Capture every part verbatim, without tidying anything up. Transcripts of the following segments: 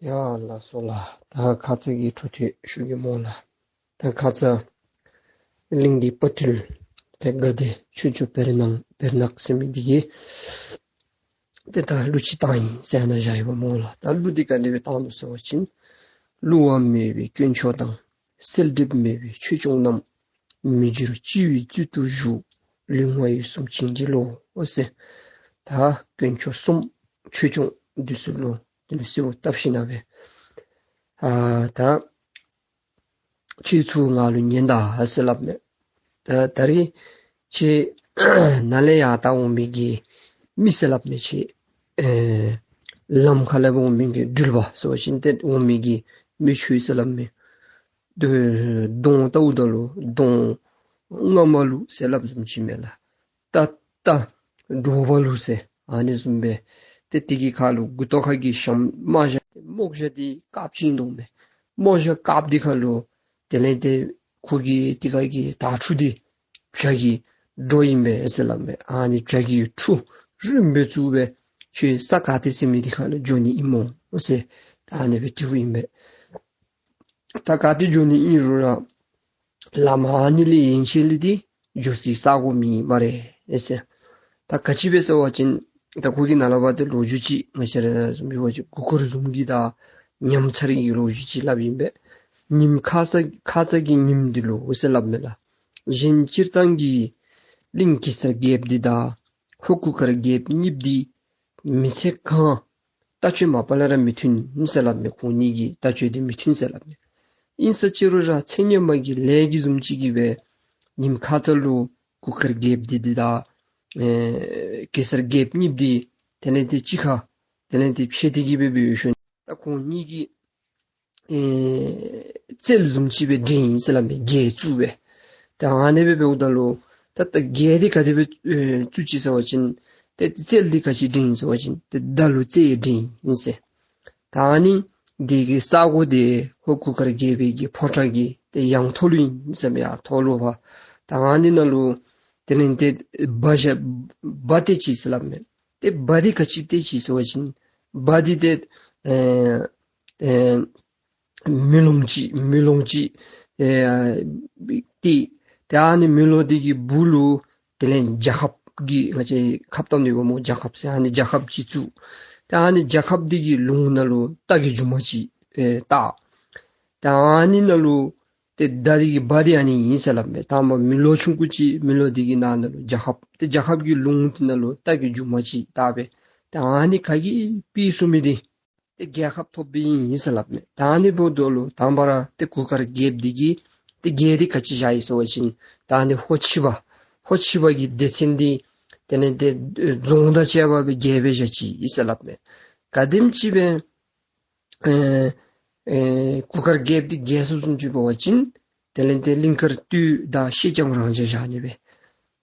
ཡ་ལགས་སོ་ལགས། ད་ཁ་ཙ་གི་འཕྲོ་མཐུད་ཞུ་གེ་སྨོ་ལགས། ད་ཁ་ཙ་གླིང་འདི་དཔའ་ཐུལ་ཏེ་དགའ་བདེ་ཆོས་སྐྱོང་བེར་ནག་བེར་ནག་ཟེར་མི་འདི་གིས་ཏེ་ད་གླུ་ཅིག་བཏང་ཡི་ཟེར་ནཱ་བཞག་ཡོདཔ་སྨོ་ལགས། ད་གླུ་འདི་ག་དེ་སྦེ་བཏང་ནུག་ཟེར་བ་ཅིན། བསླུ་བ་མེད་པའི་དཀོན་མཆོག་དང་། གསལ་འགྲིབ་མེད་པའི་ཆོས་སྐྱོང་རྣམས། མི་འགྱུར་སྤྱི་བོའི་གཙུག་ཏུ་བཞུགས། ལུས་ངག་ཡིད་གསུམ་བྱིན་གྱིས་རློབས་ཟེར། ད་དཀོན་མཆོག་གསུམ་ཆོས་སྐྱོང་འདི་ཚུ་ལུ་དེ་ལུ་གསོལཝ་བཏབ་ཞིནམ་ལས་ཨ་ད་ཁྱེད་ཚུ་ང་ལུ་ཉན་ད་ཟེར་སླབ་མས། ད་ད་རིས་ཁྱེད་ནཱ་ལས་ཡར་ད་འོང་མི་གི་མི་ཟེར་སླབ་མས། ཁྱེད་ཨེ་ལམ་ཁ་ལས་འོང་མི་གི་འགྲུལ་པ་ཟེར་བ་ཅིན་ཏེ་འོང་མི་གི་མི་ཁྱོད་ཟེར་སླབ་མས། དོ་གདོང་བལྟཝ་ད་ལུ་གདོང་རྔ་མ་ལུག་ཟེར་སླབ་བཟུམ་ཅིག་མས་ལགས། རྟ་རྟ་འདྲོག་པ་ལུག་ཟེར་ཨ་ནི་བཟུམ་སྦེ། ཏེ་དེ་གི་ཁར་ལུ་མགུ་ཏོ་ཁ་གི་ཞྭམོ་དམར་ཞག་སྨུག་ཞག་འདི་དཀརཔོ་ཅིག་འདུག་མས། སྨུག་ཞག་དཀརཔོ་འདི་ཁར་ལུ་དེ་ལས་ཏེ་ཁོ་གི་དེ་ཁ་གི་དར་ཕྲུ་འདི་བྱ་གི་སྒྲོ་ཨིན་པས་ཟེར་སླབ་མས། ཨ་ནི་བྱ་གི་ཕྲུ་རིངམོ་སྦེ་བཙུགས་སྦེ་ཁྱོད་ས་ག་ཏེ་ཟེར་མི་དེ་ཁར་ལུ་འགྱོ་ནི་ཨིན་སྨོ་ཟེར་ད་ཨ་ནི་སྦེ་དྲིཝ་ཨིན་པས། ད་ག་ཏེ་འགྱོ་ནི་ཨིན་རུང་ར་ལམ་ཨ་ནི་ལས་ཡན་ཆད་ལས་འདི་འགྱོ་སའི་ས་གོ་མེད་སྨ་རེ་ཟེར། ད་ག་ཅི་སྦེ་ཟེར་བ་ཅིན་ད་ཁོ་གིས་ནཱ་ལས་ཕར་ཏེ་ལོ་རྒྱུས་ཅིག་ང་བཅས་ར་བཟུམ་ཅིག་འབད་བ་ཅིན་གུར་དཀར་བཟུམ་གྱི་ད་ཉམས་ཚར་གྱི་ལོ་རྒྱུས་ཅིག་སླབ་ཨིན་པས། ཉིནམ་ཁ་ཙ་ཁ་ཙ་གི་ཉིནམ་འདི་ལུ་ཟེར་སླབ་མས་ལགས། གཞན་སྤྱིར་བཏང་གི་གླིང་གེ་སར་རྒྱལཔོ་འདི་དང་ཧོར་གུར་དཀར་རྒྱལཔོ་གཉིསཔོ་འདི་མི་ཚེ་གང་ལྟ་སྤྱོད་མ་པ་ལས་ར་མི་མཐུན་ཟེར་སླབ་མས། ཁོང་གཉིས་ཀྱི་ལྟ་སྤྱོད་འདི་མི་མཐུན་ཟེར་སླབ་མས། ཨིན་ས་ཅི་རུང་ར་ཚེ་སྔོན་མ་གི་ལས་ཀྱི་བཟུམ་ཅིག་གིས་སྦེ་ཉིནམ་ཁ་ཙ་ལུ་གུར་དཀར་རྒྱལཔོ་འདི་འདི་དང་ཨེ་གེ་སར་རྒྱལཔོ་གཉིསཔོ་འདི་དེ་ལས་ཏེ་གཅིག་ཁར་དེ་ལས་ཏེ་ཕྱད་དེ་གི་སྦེ་འབད་ཞིནམ་ད་ཁོང་གཉིས་ཀྱི་ཨེ་རྩལ་བཟུམ་ཅིག་སྦེ་འགྲན་ཡི་ཟེར་སླབ་མས། རྒྱན་བཙུགས་སྦེ། ད་ཨ་ནི་སྦེ་འབདཝ་ད་ལུ་ད་ད་རྒྱན་འདི་ག་དེ་སྦེ་ཨེ་བཙུགས་ཅི་ཟེར་བ་ཅིན་ཏེ་རྩལ་འདི་ག་ཅི་འགྲན་ཡི་ཟེར་བ་ཅིན་ཏེ་མདའ་ལུ་རྩལ་འགྲན་ཡི་ཟེར། ད་ཨ་ནི་འདི་གི་ས་གོ་འདི་ཧོར་གུར་དཀར་རྒྱལ་པོའི་གི་ཕོ་བྲང་གི་ཏེ་ཡང་ཐོག་ལུ་ཨིན་ཟེར་མས། ཡར་ཐོག་ལུ་ཕར། ད་ཨ་ནི་ནང་ལུ་དེ་ལས་ཏེ་སྦ་བཞག་སྦ་སྟེར་ཅི་ཟེར་སླབ་མས། ཏེ་སྦ་འདི་ག་ཅི་སྟེར་ཅི་ཟེར་བ་ཅིན་སྦ་འདི་ཏེ་ཨེ་ཨེ་མེ་ལོང་ཅིག་མེ་ལོང་ཅིག་ཨེ་ཏེ་ཏེ་ཨ་ནི་མེ་ལོང་འདི་གི་སྦུག་ལུ་དེ་ལས་རྒྱ་ཁབ་ཀྱི་ང་བཅས་ཁབ་བཏབ་ནི་འབད་སྨོ། རྒྱ་ཁབ་ཟེར་ཨ་ནི་རྒྱ་ཁབ་ཅིག་བཙུགས། ཏེ་ཨ་ནི་རྒྱ་ཁབ་འདི་གི་ལུང་ནང་ལུ་རྟ་གི་མཇུག་མ་ཅིག་ཨེ་བཏགས། ཏེ་ཨ་ནི་ནང་ལུ་ཏེ་མདའ་འདི་གི་སྦ་འདི་ཨ་ནི་ཨིན་ཟེར་སླབ་མས། དང་པ་མེ་ལོང་ཆུང་ཀུ་ཅིག་མེ་ལོང་འདི་གི་ནང་ན་ལུ་རྒྱ་ཁབ། ཏེ་རྒྱ་ཁབ་ཀྱི་ལུང་འདི་ནང་ལུ་རྟ་གི་མཇུག་མ་ཅིག་བཏགས་སྦེ། ཏེ་ཨ་ནི་ག་གིས་ཕུལ་ཚུགས་མི་འདི་ཏེ་རྒྱལ་ཁ་ཐོབ་པའི་ཨིན་ཟེར་སླབ་མས། ད་ཨ་ནི་འབདཝ་ད་ལུ་དང་པ་ར་ཏེ་གུར་དཀར་རྒྱལཔོ་འདི་གིས་ཏེ་རྒྱན་འདི་ག་ཅི་བཞག་ཡི་ཟེར་བ་ཅིན་ད་ཨ་ནི་ཧོར་ཕྱི་པ་ཧོར་ཕྱི་པ་གི་སྡེ་ཚན་འདི་དེ་ལས་ཏེ་རྫོང་དང་བཅས་པ་སྦེ་རྒྱན་སྦེ་བཞག་ཅི་ཨིན་ཟེར་སླབ་མས། ག་དེམ་ཅིག་སྦེ་ཨེ་ཨེ་གུར་དཀར་རྒྱལཔོ་འདི་རྒྱལ་སོངམ་བཟུམ་ཅིག་འབད་བ་ཅིན་དེ་ལས་ཏེ་གླིང་དཀར་སྟོད་དང་ཤེལ་ལྕམ་རང་བྱོན་བཞག་ནི་སྦེ།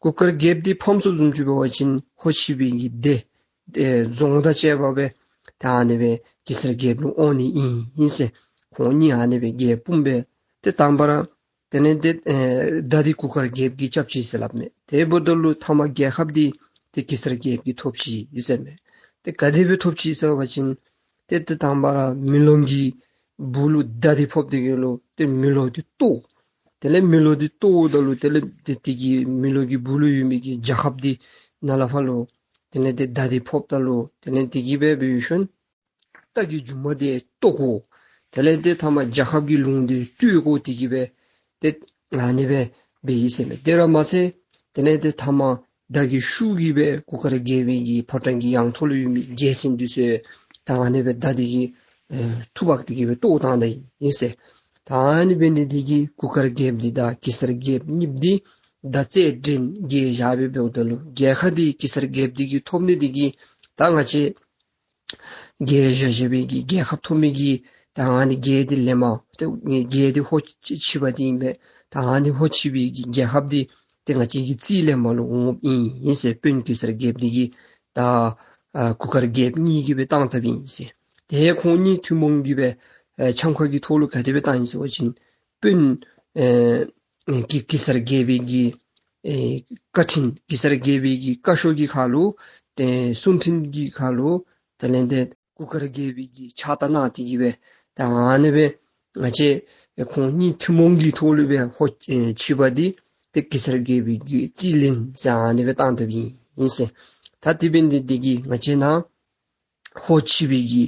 གུར་དཀར་རྒྱལཔོ་འདི་ཕམ་སོངམ་བཟུམ་ཅིག་འབད་བ་ཅིན་ཧོར་ཕྱི་པའི་གི་སྡེ་ཨེ་རྫོང་དང་བཅས་པ་སྦེ་ད་ཨ་ནི་སྦེ་གེ་སར་རྒྱལཔོ་ལུ་དབང་ནི་ཨིན་ཨིན་ཟེར། ཁོང་གཉིས་ཨ་ནི་སྦེ་རྒྱན་སྤུངས་སྦེ་ཏེ་དང་པ་ར་དེ་ལས་ཏེ་ཨེ་མདའ་འདི་གུར་དཀར་རྒྱལཔོ་གིས་རྐྱབ་ཅི་ཟེར་སླབ་མས། དེ་འབདཝ་ད་ལུ་མཐའ་མ་རྒྱལ་ཁ་འདི་ཏེ་གེ་སར་རྒྱལཔོ་གིས་ཐོབ་ཅི་ཟེར་མས། ཏེ་ག་དེ་སྦེ་ཐོབ་ཅི་ཟེར་བ་ཅིན་ཏེ་ཏེ་དང་པ་ར་མེ་ལོང་གི་སྦུག་ལུ་མདའ་འདི་ཕོགཔ་འདི་གིས་ལུ་ཏེ་མེ་ལོང་འདི་གཏོར། དེ་ལས་མེ་ལོང་འདི་གཏོརཝ་ད་ལུ་དེ་ལས་ཏེ་དེ་གི་མེ་ལོང་གི་སྦུག་ལུ་ཡོད་མི་གི་རྒྱ་ཁབ་འདི་ནཱ་ལས་ཕར་ལུ་དེ་ལས་ཏེ་མདའ་འདི་ཕོགཔ་ད་ལུ་དེ་ལས་དེ་གིས་སྦེ་འབད་ཞིནམ་རྟ་གི་མཇུག་མ་འདི་གཏོར་བཀོ། དེ་ལས་ཏེ་མཐའ་མ་རྒྱ་ཁབ་ཀྱི་ལུང་འདི་བཀྲུས་བཀོ་སྟེ་གི་སྦེ་ཏེ་ཨ་ནི་སྦེ་འབད་ཡི་ཟེར་མས། དེ་ར་མ་ཚད་དེ་ལས་ཏེ་མཐའ་མ་མདའ་གི་ཤུགས་ཀྱིས་སྦེ་གུར་དཀར་རྒྱལ་པོའི་གི་ཕོ་བྲང་གི་ཡང་ཐོག་ལུ་ཡོད་མི་རྒྱལ་མཚན་འདི་ཚུ་ད་ཨ་ནི་སྦེ་མདའ་འདི་གིས་ཨེ་འཐུ་འབག་སྟེ་གི་སྦེ་གཏོར་བཏང་ད་ཡི་ཟེར། ད་ཨ་ནི་འབད་ནི་འདི་གིས་གུར་དཀར་རྒྱལཔོ་འདི་དང་གེ་སར་རྒྱལཔོ་གཉིས་འདི་མདའ་རྩལ་འགྲན་རྒྱན་བཞག་སྦེ་འབདཝ་ད་ལུ་རྒྱལ་ཁ་འདི་གེ་སར་རྒྱལཔོ་འདི་གིས་ཐོབ་ནི་འདི་གིས་ད་ང་བཅས་རྒྱན་བཞག་བཞག་པའི་གི་རྒྱལ་ཁ་ཐོབ་མི་གི་ད་ཨ་ནི་རྒྱན་འདི་ལེན་པར་ཏེ་རྒྱན་འདི་ཧོར་ཕྱི་པ་འདི་ཨིན་པས། ད་ཨ་ནི་ཧོར་ཕྱི་པའི་གི་རྒྱལ་ཁ་འདི་ཏེ་ང་བཅས་ཀྱི་རྩིས་ལེན་པར་ལུ་འོང་འོངམ་ཨིན་ཟེར་དཔོན་གེ་སར་རྒྱལཔོ་འདི་གིས་ད་ཨ་གུར་དཀར་རྒྱལཔོ་གཉིས་ཀྱིས་སྦེ་བཏང་བཏངམ་ཨིན་ཟེར། ཏེ་ཁོང་གཉིས་ཐུན་མོང་གི་སྦེ་ཨེ་འཆམ་ཁ་གི་ཐོག་ལུ་ག་དེ་སྦེ་བཏང་ཡི་ཟེར་བ་ཅིན་དཔོན་ཨེ་ཨེ་གེ་གེ་སར་རྒྱལ་པོའི་གི་ཨེ་བཀའ་འཕྲིན་གེ་སར་རྒྱལ་པོའི་གི་བཀའ་ཤོག་གི་ཁར་ལུ་ཏེ་གསུང་འཕྲིན་གྱི་ཁར་ལུ་དེ་ལས་ཏེ་ གུར་དཀར་རྒྱལ་པོའི་གི་ཕྱག་རྟགས་གནང་སྟེ་གི་སྦེ་ད་ཨ་ནི་སྦེ་ང་བཅས་ཁོང་གཉིས་ཐུན་མོང་གི་ཐོག་ལུ་སྦེ་ཧོར་ཨེ་ཕྱི་པ་འདི་ཏེ་གེ་སར་རྒྱལ་པོའི་གི་རྩིས་ལེན་ཟེར་ཨ་ནི་སྦེ་བཏང་དོ་ཨིན་ཟེར། ད་དེ་འབད་ནི་འདི་གིས་ང་བཅས་ནཱ་ཧོར་ཕྱི་པའི་གི་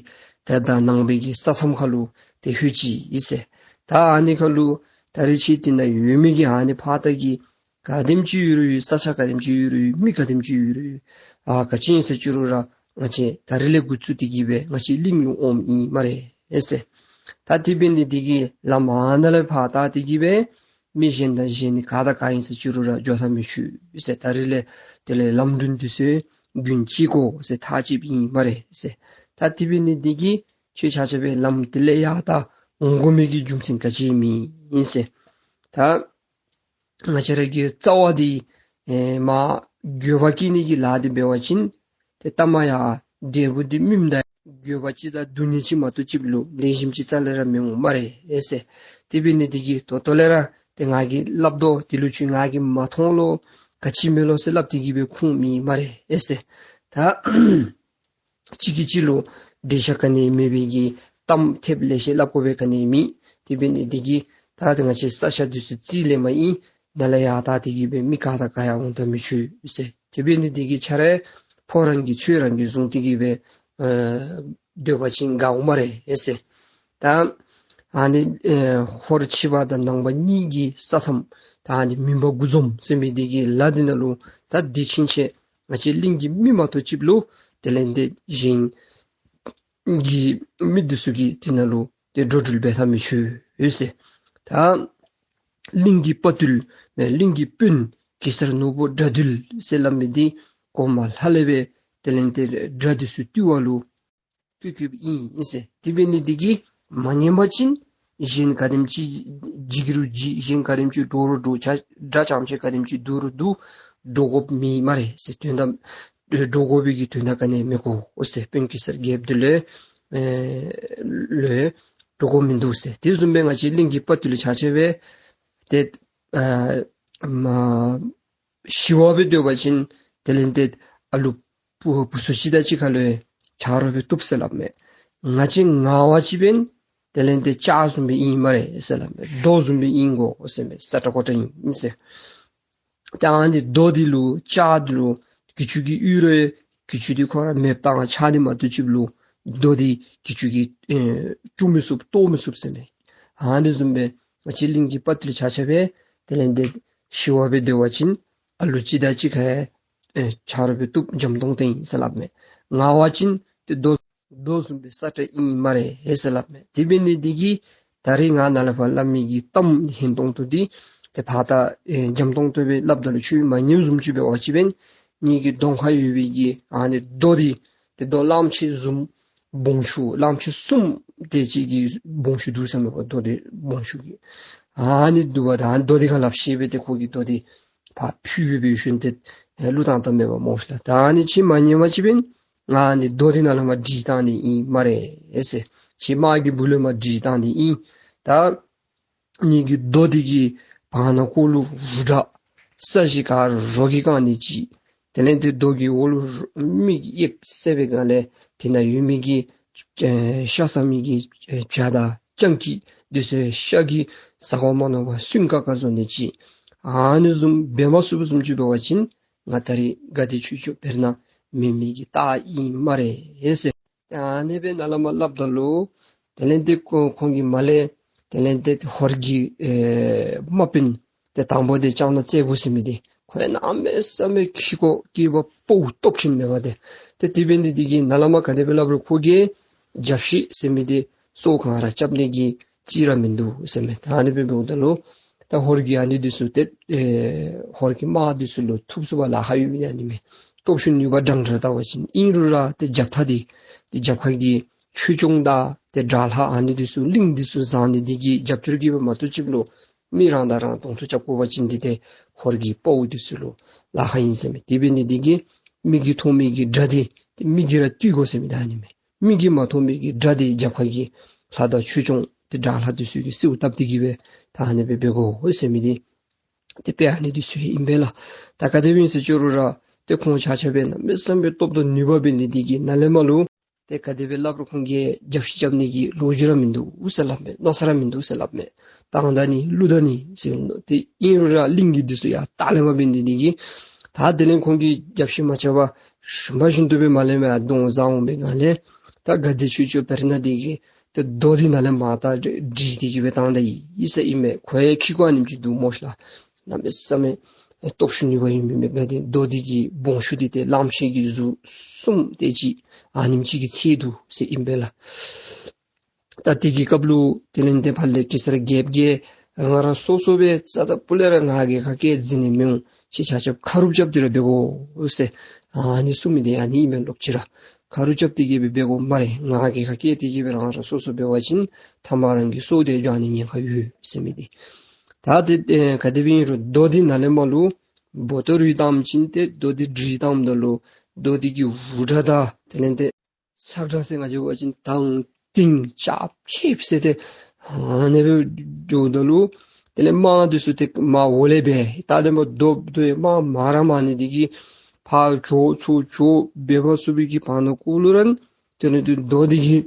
ད་ད་ནང་པའི་གི་ས་མཚམས་ཁར་ལུ་ཏེ་ལྷོད་ཅི་ཨིན་ཟེར། ད་ཨ་ནི་ཁར་ལུ་ད་རེས་ཁྱེད་དེ་ནང་ཡོད་མི་གི་ཨ་ནི་ཕར་ད་གི་ག་དེམ་ཅིག་ཡོད་རུང་ཡོད། ས་ཆ་ག་དེམ་ཅིག་ཡོད་རུང་ཡོད། མི་ག་དེམ་ཅིག་ཡོད་རུང་ཡོད། ཨ་ག་ཅི་ཨིན་ཟེར་ཅི་རུང་ར་ང་བཅས་ད་རེས་ལས་འགོ་བཙུགས་ཏེ་གི་སྦེ་ང་བཅས་གླིང་ལུ་འོངམ་ཨིན་སྨ་རེ་ཟེར། ད་དེ་འབད་ནི་འདི་གིས་ལམ་ཨ་ནཱ་ལས་ཕར་ད་དེ་གི་སྦེ་མི་གཞན་དང་གཞན་ག་དང་ག་ཨིན་ཟེར་ཅི་རུང་ར་འགྱོ་ཐབས་མི་ཆོག་ཟེར། ད་རེས་ལས་དེ་ལས་ལམ་འགྲུལ་འདི་ཚུ་རྒྱུན་བཅད་དགོ་ཟེར། ཐག་བཅདཔ་ཨིན་སྨ་རེ་ཟེར། ད་དེ་འབད་ནི་འདི་གིས་ཁྱེད་ཆ་ཁྱབ་སྦེ་ལམ་དེ་ལས་ཡར་ད་འོང་དགོ་མི་གི་རྒྱུ་མཚན་ག་ཅི་ཨིན་མི་ཨིན་ཟེར། ད་ང་བཅས་ར་གི་རྩ་བ་འདི་ཨེ་མ་འགྱོད་པ་སྐྱེ་ནི་གི་ལཱ་འདི་འབད་བ་ཅིན་ཏེ་ལྟ་མ་ཡ་འབྲས་བུ་འདི་སྨིནམ་ད་འགྱོད་པ་ཅིག་དང་སྡུག་བསྔལ་ཅིག་མ་གཏོགས་ཅིག་ལུ་ལེགས་ཤོམ་ཅིག་རྩ་ལས་ར་མི་འོང་སྨ་རེ་ཨེ་ཟེར། དེ་འབད་ནི་འདི་གིས་ད་ལྟོ་ལས་ར་ཏེ་ང་གིས་སླབ་དོ་འདི་ལུ་ཁྱོད་ང་གིས་མ་མཐོང་ལོ་ག་ཅི་མེད་ལོ་ཟེར་སླབ་སྟེ་གི་སྦེ་ཁུངས་མེད་སྨ་རེ་ཨེ་ཟེར། ད་གཅིག་གིས་གཅིག་ལུ་འགྲེལ་བཤད་ག་ནི་མེད་པའི་གི་གཏམ་ཐེབས་ལེ་ཤ་སླབ་དགོ་པའི་ག་ནི་མེད། དེ་འབད་ནི་འདི་གིས་ད་ཏེ་ང་བཅས་ས་ཆ་འདི་ཚུ་རྩིས་ལེན་མ་ཨིན། ནཱ་ལས་ཡར་ད་དེ་གི་སྦེ་མི་ག་དང་ག་ཡང་འོང་ད་མི་ཆོག་ཟེར། དེ་འབད་ནི་འདི་གིས་ཁྱེད་ར་ཕོ་རང་གིས་ཚོད་རང་གིས་བཟུང་སྟེ་གི་སྦེ་ཨེ་སྡོད་པ་ཅིན་དགའ་འོང་སྨ་རེ་ཨེ་ཟེར། ད་ཨ་ནི་ཨེ་ཧོར་ཕྱི་པ་དང་ནང་པ་གཉིས་ཀྱི་ས་མཚམས་ད་ཨ་ནི་མུན་པ་དགུ་འཛོམས་ཟེར་མི་འདི་གི་ལ་འདི་ནང་ལུ་ད་འདི་ཕྱིན་ཆད་ང་བཅས་གླིང་གི་མི་མ་གཏོགས་ཅིག་ལུ་དེ་ལས་ཏེ་གཞན་གྱི་མི་འདི་ཚུ་གིས་འདི་ནང་ལུ་ཏེ་འགྲོ་འགྲུལ་འབད་ཐབས་མི་ཆོག་ཟེར། ད་གླིང་གི་དཔའ་བརྟུལ་ཨེ་གླིང་གི་དཔོན་གེ་སར་ནོར་བུ་དགྲ་འདུལ་ཟེར་སླབ་མི་འདི་གོང་མ་ལྷ་ལས་སྦེ་དེ་ལས་ཏེ་དགྲ་འདི་ཚུ་བཏུལ་བ་ལུ་བཀོད་བཀོདཔ་ཨིན་ཟེར། དེ་འབད་ནི་འདི་གིས་མ་ཉན་པ་ཅིན་གཞན་ག་དེམ་ཅིག་འཇིགས་རུང་འཇིགས། གཞན་ག་དེམ་ཅིག་འདྲོག་རུང་འདྲོག། ཆ་དགྲ་རྐྱངམ་ཅིག་ག་དེམ་ཅིག་འདུག་རུང་འདུག། འདྲོག་དགོཔ་མེད་སྨ་རེ་ཟེར། དོན་དག་འདྲོག་དགོ་པའི་གི་དོན་དག་ག་ནི་མི་དགོ་ཟེར། དཔོན་གེ་སར་རྒྱལཔོ་འདི་ལུ་ཨེ་ལུ་འདྲོག་དགོཔ་མིན་འདུག་ཟེར། དེ་བཟུམ་སྦེ་ང་བཅས་གླིང་གི་དཔའ་བརྟུལ་ཆ་ཁྱབ་སྦེ་ཏེ་ཨ་མ་ཞི་བ་སྦེ་སྡོད་པ་ཅིན་དེ་ལས་ཏེ་ཨ་ལུ་བུ་བུ་ཚུ་གཅིག་དང་གཅིག་ཁར་ལུ་ཆ་རོགས་སྦེ་བཏུབ་ཟེར་སླབ་མས། ང་བཅས་ངར་བ་ཅིག་འབདན་དེ་ལས་ཏེ་ལྕགས་བཟུམ་སྦེ་ཨིན་སྨ་རེ་ཟེར་སླབ་མས། རྡོ་བཟུམ་སྦེ་ཨིན་གོ་ཟེར་མས། སྲ་ཀྲག་ཀོ་ཀྲག་ཨིན་ཟེར། ད་ཨ་ནི་རྡོ་འདི་ལུ་ལྕགས་འདི་ལུ་གྱི་ཅུང་གིས་གཡུག་རུང་གྱི་ཅུང་འདི་ཁོ་ར་མེདཔ་བཏང་ཆག་སྟེ་མ་གཏོགས་ཅིག་ལུ་རྡོ་འདི་གྱི་ཅུང་གིས་ཨེ་དཀྲུག་མི་ཚུགས་གཏོར་མི་ཚུགས་ཟེར་མས། ཨ་ནི་བཟུམ་སྦེ་ང་བཅས་གླིང་གི་དཔའ་བརྟུལ་ཆ་ཁྱབ་སྦེ་དེ་ལས་ཏེ་ཞི་བ་སྦེ་སྡོད་པ་ཅིན་ཨ་ལུ་གཅིག་དང་གཅིག་ཁར་ཨེ་ཆ་རོགས་སྦེ་བཏུབ། འཇམ་ཏོང་ཏོ་ཨིན་ཟེར་སླབ་མས། ངར་བ་ཅིན་ཏེ་རྡོ་རྡོ་བཟུམ་སྦེ་སྲ་ཀྲག་ཨིན་སྨ་རེ་ཟེར་སླབ་མས། དེ་འབད་ནི་འདི་གིས་ད་རེས་ང་ནཱ་ལས་ཕར་སླབ་མི་གི་གཏམ་ཧན་ཏོང་ཏོ་འདི་ཏེ་ཕར་ད་ཨེ་འཇམ་ཏོང་ཏོ་སྦེ་སླབ་ད་ལུ་ཁྱོད་མ་ཉནམ་བཟུམ་ཅིག་འབད་བ་ཅིན་འབདན་ངེ་གི་གདོང་ཁར་ཡོད་པའི་གི་ཨ་ནི་རྡོ་འདི་ཏེ་རྡོ་གླངམོ་ཆེ་བཟུམ་སྦོམ་ཆུང་གླངམོ་ཆེ་གསུམ་དེ་ཅིག་གི་སྦོམ་ཆུང་འདུག་ཟེར་མས་པ། རྡོ་འདི་སྦོམ་ཆུང་གི་ཨ་ནི་འདུག་པ། ད་ཨ་ནི་རྡོ་འདི་ཁར་ལགཔ་བཤེད་སྦེ་ཏེ་ཁོ་གིས་རྡོ་འདི་ཕར་ཕུད་སྦེ་འབད་ཞིནམ་ཏེ་ཨེ་བླུགས་བཏང་བཏངམ་མས་པ་སྨོ་ཤིག་ལགས། ད་ཨ་ནི་ཁྱོད་མ་ཉན་པ་ཅིན་འབདན་ང་ཨ་ནི་རྡོ་འདི་ནང་ལས་མར་འདྲིལ་བཏང་ནི་ཨིན་སྨ་རེ་ཟེར། ཁྱོད་དམག་གི་སྦུག་ལས་མར་འདྲིལ་བཏང་ནི་ཨིན། ད་ངེ་གི་རྡོ་འདི་གིས་བར་ན་ཁོག་ལུ་རུ་དྲག་ས་གཞི་ག་ར་རོ་གིས་བཀང་ནི་ཅིག། དེ་ལས་ཏེ་རྡོ་གི་འོག་ལུ་རུ་མི་གིས་ཡེབ་བསད་པའི་སྒང་ལས་དེ་ནང་ཡོད་མི་གི་ཨེ་ཤ་ཟ་མི་གི་ཨེ་བྱ་དང་སྤྱང་ཀི་འདི་ཚུ་ཤ་གིས་ཟ་དགོ་མ་མནོ་བར་སུན་ཀ་ཀ་བཟོ་ནི་ཅིག། ཨ་ནི་བཟུམ་འབད་མ་ཚུགསཔ་བཟུམ་ཅིག་འབད་བ་ཅིན་ང་ད་རེས་དགའ་བདེ་ཆོས་སྐྱོང་བེར་ནག་མེན་མི་གི་རྟགས་ཨིན་སྨ་རེ་ཟེར། ཨ་ནི་སྦེ་ནཱ་ལས་མར་སླབ་ད་ལུ་དེ་ལས་ཏེ་ཁོ་ཁོང་གི་མར་ལས་དེ་ལས་ཏེ་ཧོར་གྱི་ཨེ་དམག་དཔོན་ཏེ་དང་པོ་འདི་ལྕང་ནག་རྩེ་དགུ་ཟེར་མི་འདི་ཁོ་ཡང་གནམ་མེད་ས་མེད་ཁྱི་ཁོག་སྐྱེས་པ་ཕོཝ་སྟོབས་ཆེན་མེད་པ་ཏེ། ཏེ་དེ་འབད་ནི་འདི་གིས་ནཱ་ལས་མར་ག་དེ་སྦེ་སླབ་རུང་ཁོ་གིས་རྒྱབ་བཤིག་ཟེར་མི་འདི་སོ་གང་ར་རྐྱབ་ནི་གི་ཅིག་ར་མིན་འདུག་ཟེར་མས། ད་ཨ་ནི་སྦེ་འབདཝ་ད་ལུ་ད་ཧོར་གྱི་ཨ་ནི་འདི་ཚུ་ཏེ་ཨེ་ཧོར་གྱི་དམག་འདི་ཚུ་ལུ་ཐུབ་ཚུགས་པར་ལཱ་ཁག་ཡོད་མི་ཨ་ནི་མས། སྟོབས་ཤུགས་ནུས་པ་འདྲན་འདྲ་བལྟ་བ་ཅིན། ཨིན་རུང་ར་ཏེ་རྒྱབ་ཐག་འདི་ཏེ་རྒྱབ་ཁ་གི་ཆོས་སྐྱོང་དང་ཏེ་དགྲ་ལྷ་ཨ་ནི་འདི་ཚུ་གླིང་འདི་ཚུ་བཟང་ནི་འདི་གིས་རྒྱབ་སྐྱོར་གྱིས་སྦེ་མ་གཏོགས་ཅིག་ལུ་མི་རང་དང་རང་གདོང་ཐུག་རྐྱབ་དགོ་པ་ཅིན་འདི་ཏེ་ཧོར་གྱི་དཔའ་བོ་འདི་ཚུ་ལུ་ལཱ་ཁག་ཨིན་ཟེར་མས། དེ་འབད་ནི་འདི་གིས་མིག་གིས་མཐོང་མི་གི་དགྲ་འདི་ཏེ་མིག་གིས་ར་བཏུལ་དགོ་ཟེར་མི་ད་ཨ་ནི་མས། མིག་གིས་མ་མཐོང་མི་གི་དགྲ་འདི་རྒྱབ་ཁ་གི་ལྷ་དང་ཆོས་སྐྱོང་ཏེ་དགྲ་ལྷ་འདི་ཚུ་གིས་གསོལཝ་བཏབ་སྟེ་གི་སྦེ་ད་ཨ་ནི་སྦེ་འབད་དགོ་ཟེར་མི་འདི་ཏེ་དཔེ་ཨ་ནི་འདི་ཚུ་ཨིན་པས་ལགས། ད་ག་དེ་སྦེ་ཨིན་ཟེར་ཅི་རུང་ར་ཏེ་ཁོང་ཆ་ཁྱབ་སྦེ་གནམ་མེད་ས་མེད་སྟོབས་དང་ནུས་པ་འབད་ནི་འདི་གིས་ནཱ་ལས་མར་ལུ་ ཏེ་ག་དེ་སྦེ་སླབ་རུང་ཁོང་གིས་རྒྱབ་བཤུད་རྐྱབ་ནི་གི་ལོ་རྒྱུས་ར་མིན་འདུག་ཟེར་སླབ་མས། མནོ་ས་ར་མིན་འདུག་ཟེར་སླབ་མས། བཏང་ད་ནི་བླུག་ད་ནི་ཟེར་མནོ། ཏེ་ཨིན་རུང་ར་གླིང་གི་འདི་ཚུ་ཡར་ལྟག་ལས་མར་འབད་ནི་འདི་གིས་ད་དེ་ལས་ཁོང་གིས་རྒྱབ་བཤུད་མ་རྐྱབ་པར་རིམ་པ་བཞིན་དུ་སྦེ་མར་ལས་མར་གདོང་བཟེད་འོང་པའི་སྒང་ལས་ད་ག་དེ་ཆོས་སྐྱོང་བེར་ནག་འདི་གིས་ཏེ་རྡོ་འདི་ནཱ་ལས་མར་ད་འདྲིལ་ཏེ་གི་སྦེ་བཏང་ད་ཡི་ཟེར་ཨིན་མས། ཁོ་ཡང་ཁྱི་གུ་ཨ་ནེམ་ཅིག་འདུག་སྨོ་ཤ་ལགས། གནམ་མེད་ས་མེད་སྟོབས་ཤུགས་ནུས་པ་ཡོད་མི་མས། ག་དེ་རྡོ་འདི་གི་སྦོམ་ཆུང་འདི་ཏེ་གླངམོ་ཆེ་གི་གཟུགས་གསུམ་དེ་ཅིག་ཨ་ནེམ་ཅིག་གི་ཚད་འདུག་ཟེར་ཨིན་པས་ལགས། ད་དེ་གི་སྐབས་ལུ་དེ་ལས་ཏེ་ཕར་ལས་གེ་སར་རྒྱལཔོ་གིས་རང་རང་སོ་སོ་སྦེ་རྩ་དང་སྤུ་ལས་ར་ང་གིས་ཁ་སྐད་འཛིང་ནི་མི་འོང་། ཁྱེད་ཆ་ཁྱབ་ཁ་རུབ་རྐྱབ་སྟེ་ར་འབད་དགོ་ཟེར་ཨ་ནི་གསུངས་མི་འདི་ཨ་ནི་ཨིན་མས། ལོག་ཅི་ར་ཁ་རུབ་རྐྱབ་སྟེ་གི་སྦེ་འབད་དགོ་སྨ་རེ། ང་གིས་ཁ་སྐད་དེ་གི་སྦེ་རང་རང་སོ་སོ་འབད་བ་ཅིན་ཐ་མ་རང་གི་སྲོག་དེ་འབྱོར་ནི་ཉེན་ཁ་ཡོད་ཟེར་མི་འདི། ད་ཏེ་ཨེ་ག་དེ་སྦེ་ཨིན་རུང་རྡོ་འདི་ནཱ་ལས་མར་ལུ་འབོ་ཏོ་རུ་བཏངམ་ཅིག་ཏེ་རྡོ་འདི་འདྲིལ་བཏངམ་ད་ལུ་རྡོ་འདི་གི་འུར་སྒྲ་དང་དེ་ལས་ཏེ་ཚག་སྒྲ་ཟེར་ང་བཅས་འབད་བ་ཅིན་ཐང་ཐིང་ཅབ་ཅིབ་ཟེར་ཏེ་ཨ་ནི་སྦེ་འགྱོཝ་ད་ལུ་དེ་ལས་དམག་འདི་ཚུ་ཏེ་མར་འོག་ལས་འབད་ད་དེ་མར་རྡོ་རྡོ་དམག་མར་ར་མར་ནི་འདི་གིས་ཕར་བྱོག་ཚུར་བྱོག་འབད་མ་ཚུགས་པའི་གི་བར་ན་གུ་ལུ་ར་དེ་ལས་ཏེ་རྡོ་འདི་གིས་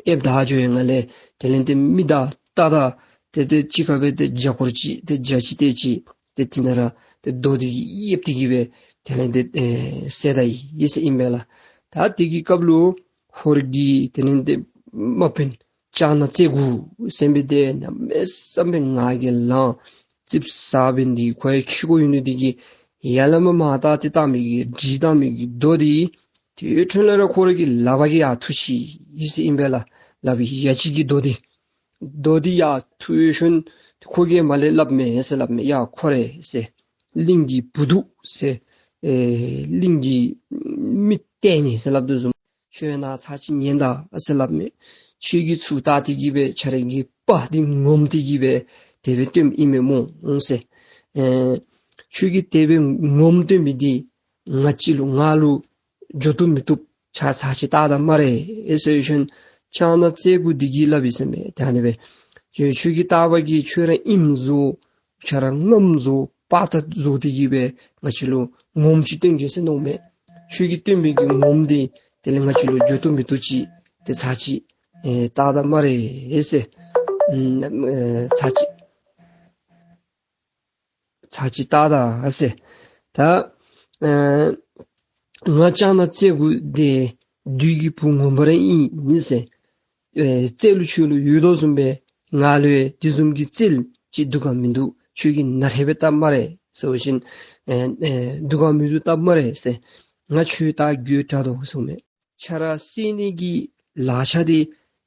ཨེབ་ད་འགྱོ་ཡི་ནང་ལས་དེ་ལས་ཏེ་མི་དང་རྟ་དང་ཏེ་ཏེ་གཅིག་ཁར་སྦེ་ཏེ་བརྒྱ་སྐོར་ཅིག་ཏེ་བརྒྱ་ཅིག་དེ་ཅིག་ཏེ་དེ་ནང་ར་ཏེ་རྡོ་འདི་གིས་ཨེབ་སྟེ་གི་སྦེ་དེ་ལས་ཏེ་ཨེ་བསད་ད་ཡི་ཟེར་ཨིན་པས་ལགས། ད་དེ་གི་སྐབས་ལུ་ཧོར་གྱི་དེ་ལས་ཏེ་དམག་དཔོན་ལྕགས་ནག་རྩེ་དགུ་ཟེར་མི་འདི་གནམ་མེད་ས་མེད་ངར་གྱིས་ལངས། རྩིགཔ་ཟ་འབད་ནི་འདི་ཁོ་ཡང་ཁྱི་གུ་ཡོད་ནི་འདི་གིས་ཡར་ལས་མར་མར་བཏང་སྟེ་བཏང་མི་གི་འདྲིལ་བཏང་མི་གི་རྡོ་འདི་དེ་འཕྲོ་ལས་ར་ཁོ་ར་གི་ལག་པ་གིས་ཡར་འཐུ་ཅི་ཡི་ཟེར་ཨིན་པས་ལགས། ལག་པའི་ཡ་གཅིག་གིས་རྡོ་འདི་རྡོ་འདི་ཡར་འཐུ་ཞིནམ་ཁོ་གིས་མར་ལས་སླབ་མས་ཟེར་སླབ་མས། ཡ་ཁོ་རེ་ཟེར་གླིང་གི་བུ་འདུག་ཟེར་ཨེ་གླིང་གི་མི་བལྟ་ནི་ཟེར་སླབ་དོ་བཟུམ། ཁྱོད་ནཱ་ཚར་ཅིག་ཉན་ད་ཟེར་སླབ་མས། ཁྱོད་ཀྱིས་ཚུར་བལྟ་སྟེ་གི་སྦེ་ཁྱོད་ར་གི་པ་འདི་ངོམས་ཏེ་གི་སྦེ་དེ་སྦེ་སྟོནམ་ཨིན་མས་སྨོ་ཟེར། ཨེ་ཁྱོད་ཀྱིས་དེ་སྦེ་ངོམས་སྟོན་མི་འདི་ང་བཅས་ལུ་ང་ལུ་འགྱོ་བཏུབ་མི་བཏུབ་ཁྱོད་ཚར་ཅིག་བལྟ་ད་སྨ་རེ་ཟེར་ཞིནམ་ལྕགས་ནག་རྩེ་དགུ་འདི་གིས་སླབ་ཡི་ཟེར་མས། ད་ཨ་ནི་སྦེ་ཁྱོད་ཁྱོད་ཀྱི་བལྟ་བ་གིས་ཁྱོད་ར་ཨིནམ་བཟོ་ཁྱོད་ར་ངོམས་བཟོ་པ་ད་བཟོ་སྟེ་གི་སྦེ་ང་བཅས་ལུ་ངོམས་ཅིག་སྟོན་གེ་ཟེར་མནོཝ་མས། ཁྱོད་ཀྱིས་སྟོན་པའི་གི་ངོམས་འདི་དེ་ལས་ང་བཅས་ལུ་འགྱོ་བཏུབ་མི་བཏུབ་ཅིག་ཏེ་ཚར་ཅིག་ཨེ་བལྟ་ད་སྨ་རེ་ཟེར། ཨམ་ཨེ་ཚར་ཅིག་ཚར་ཅིག་བལྟ་ད་ཟེར། ད་ཨེ་ང་ལྕགས་ནག་རྩེ་དགུ་འདི་བདུད་ཀྱི་བུ་ངོ་མ་ར་ཨིན་ཟེར། ཨེ་རྩལ་ལུ་ཁྱོད་ལུ་ཡོད་དོ་བཟུམ་སྦེ་ང་ལུ་ཡང་དེ་བཟུམ་གྱི་རྩལ་ཅིག་འདུག་ག་མིན་འདུག། ཁྱོད་ཀྱིས་ནཱ་ལས་འབད་བལྟ་སྨ་རེ་ཟེར་བ་ཅིན་ཨེ་ཨེ་འདུག་ག་མིན་འདུག་བལྟ་སྨ་རེ་ཟེར། ང་ཁྱོད་ད་དགོད་བྲ་དོ་གསུངས་མས། ཁྱོད་ར་བསད་ནི་གི་ལག་ཆ་འདི་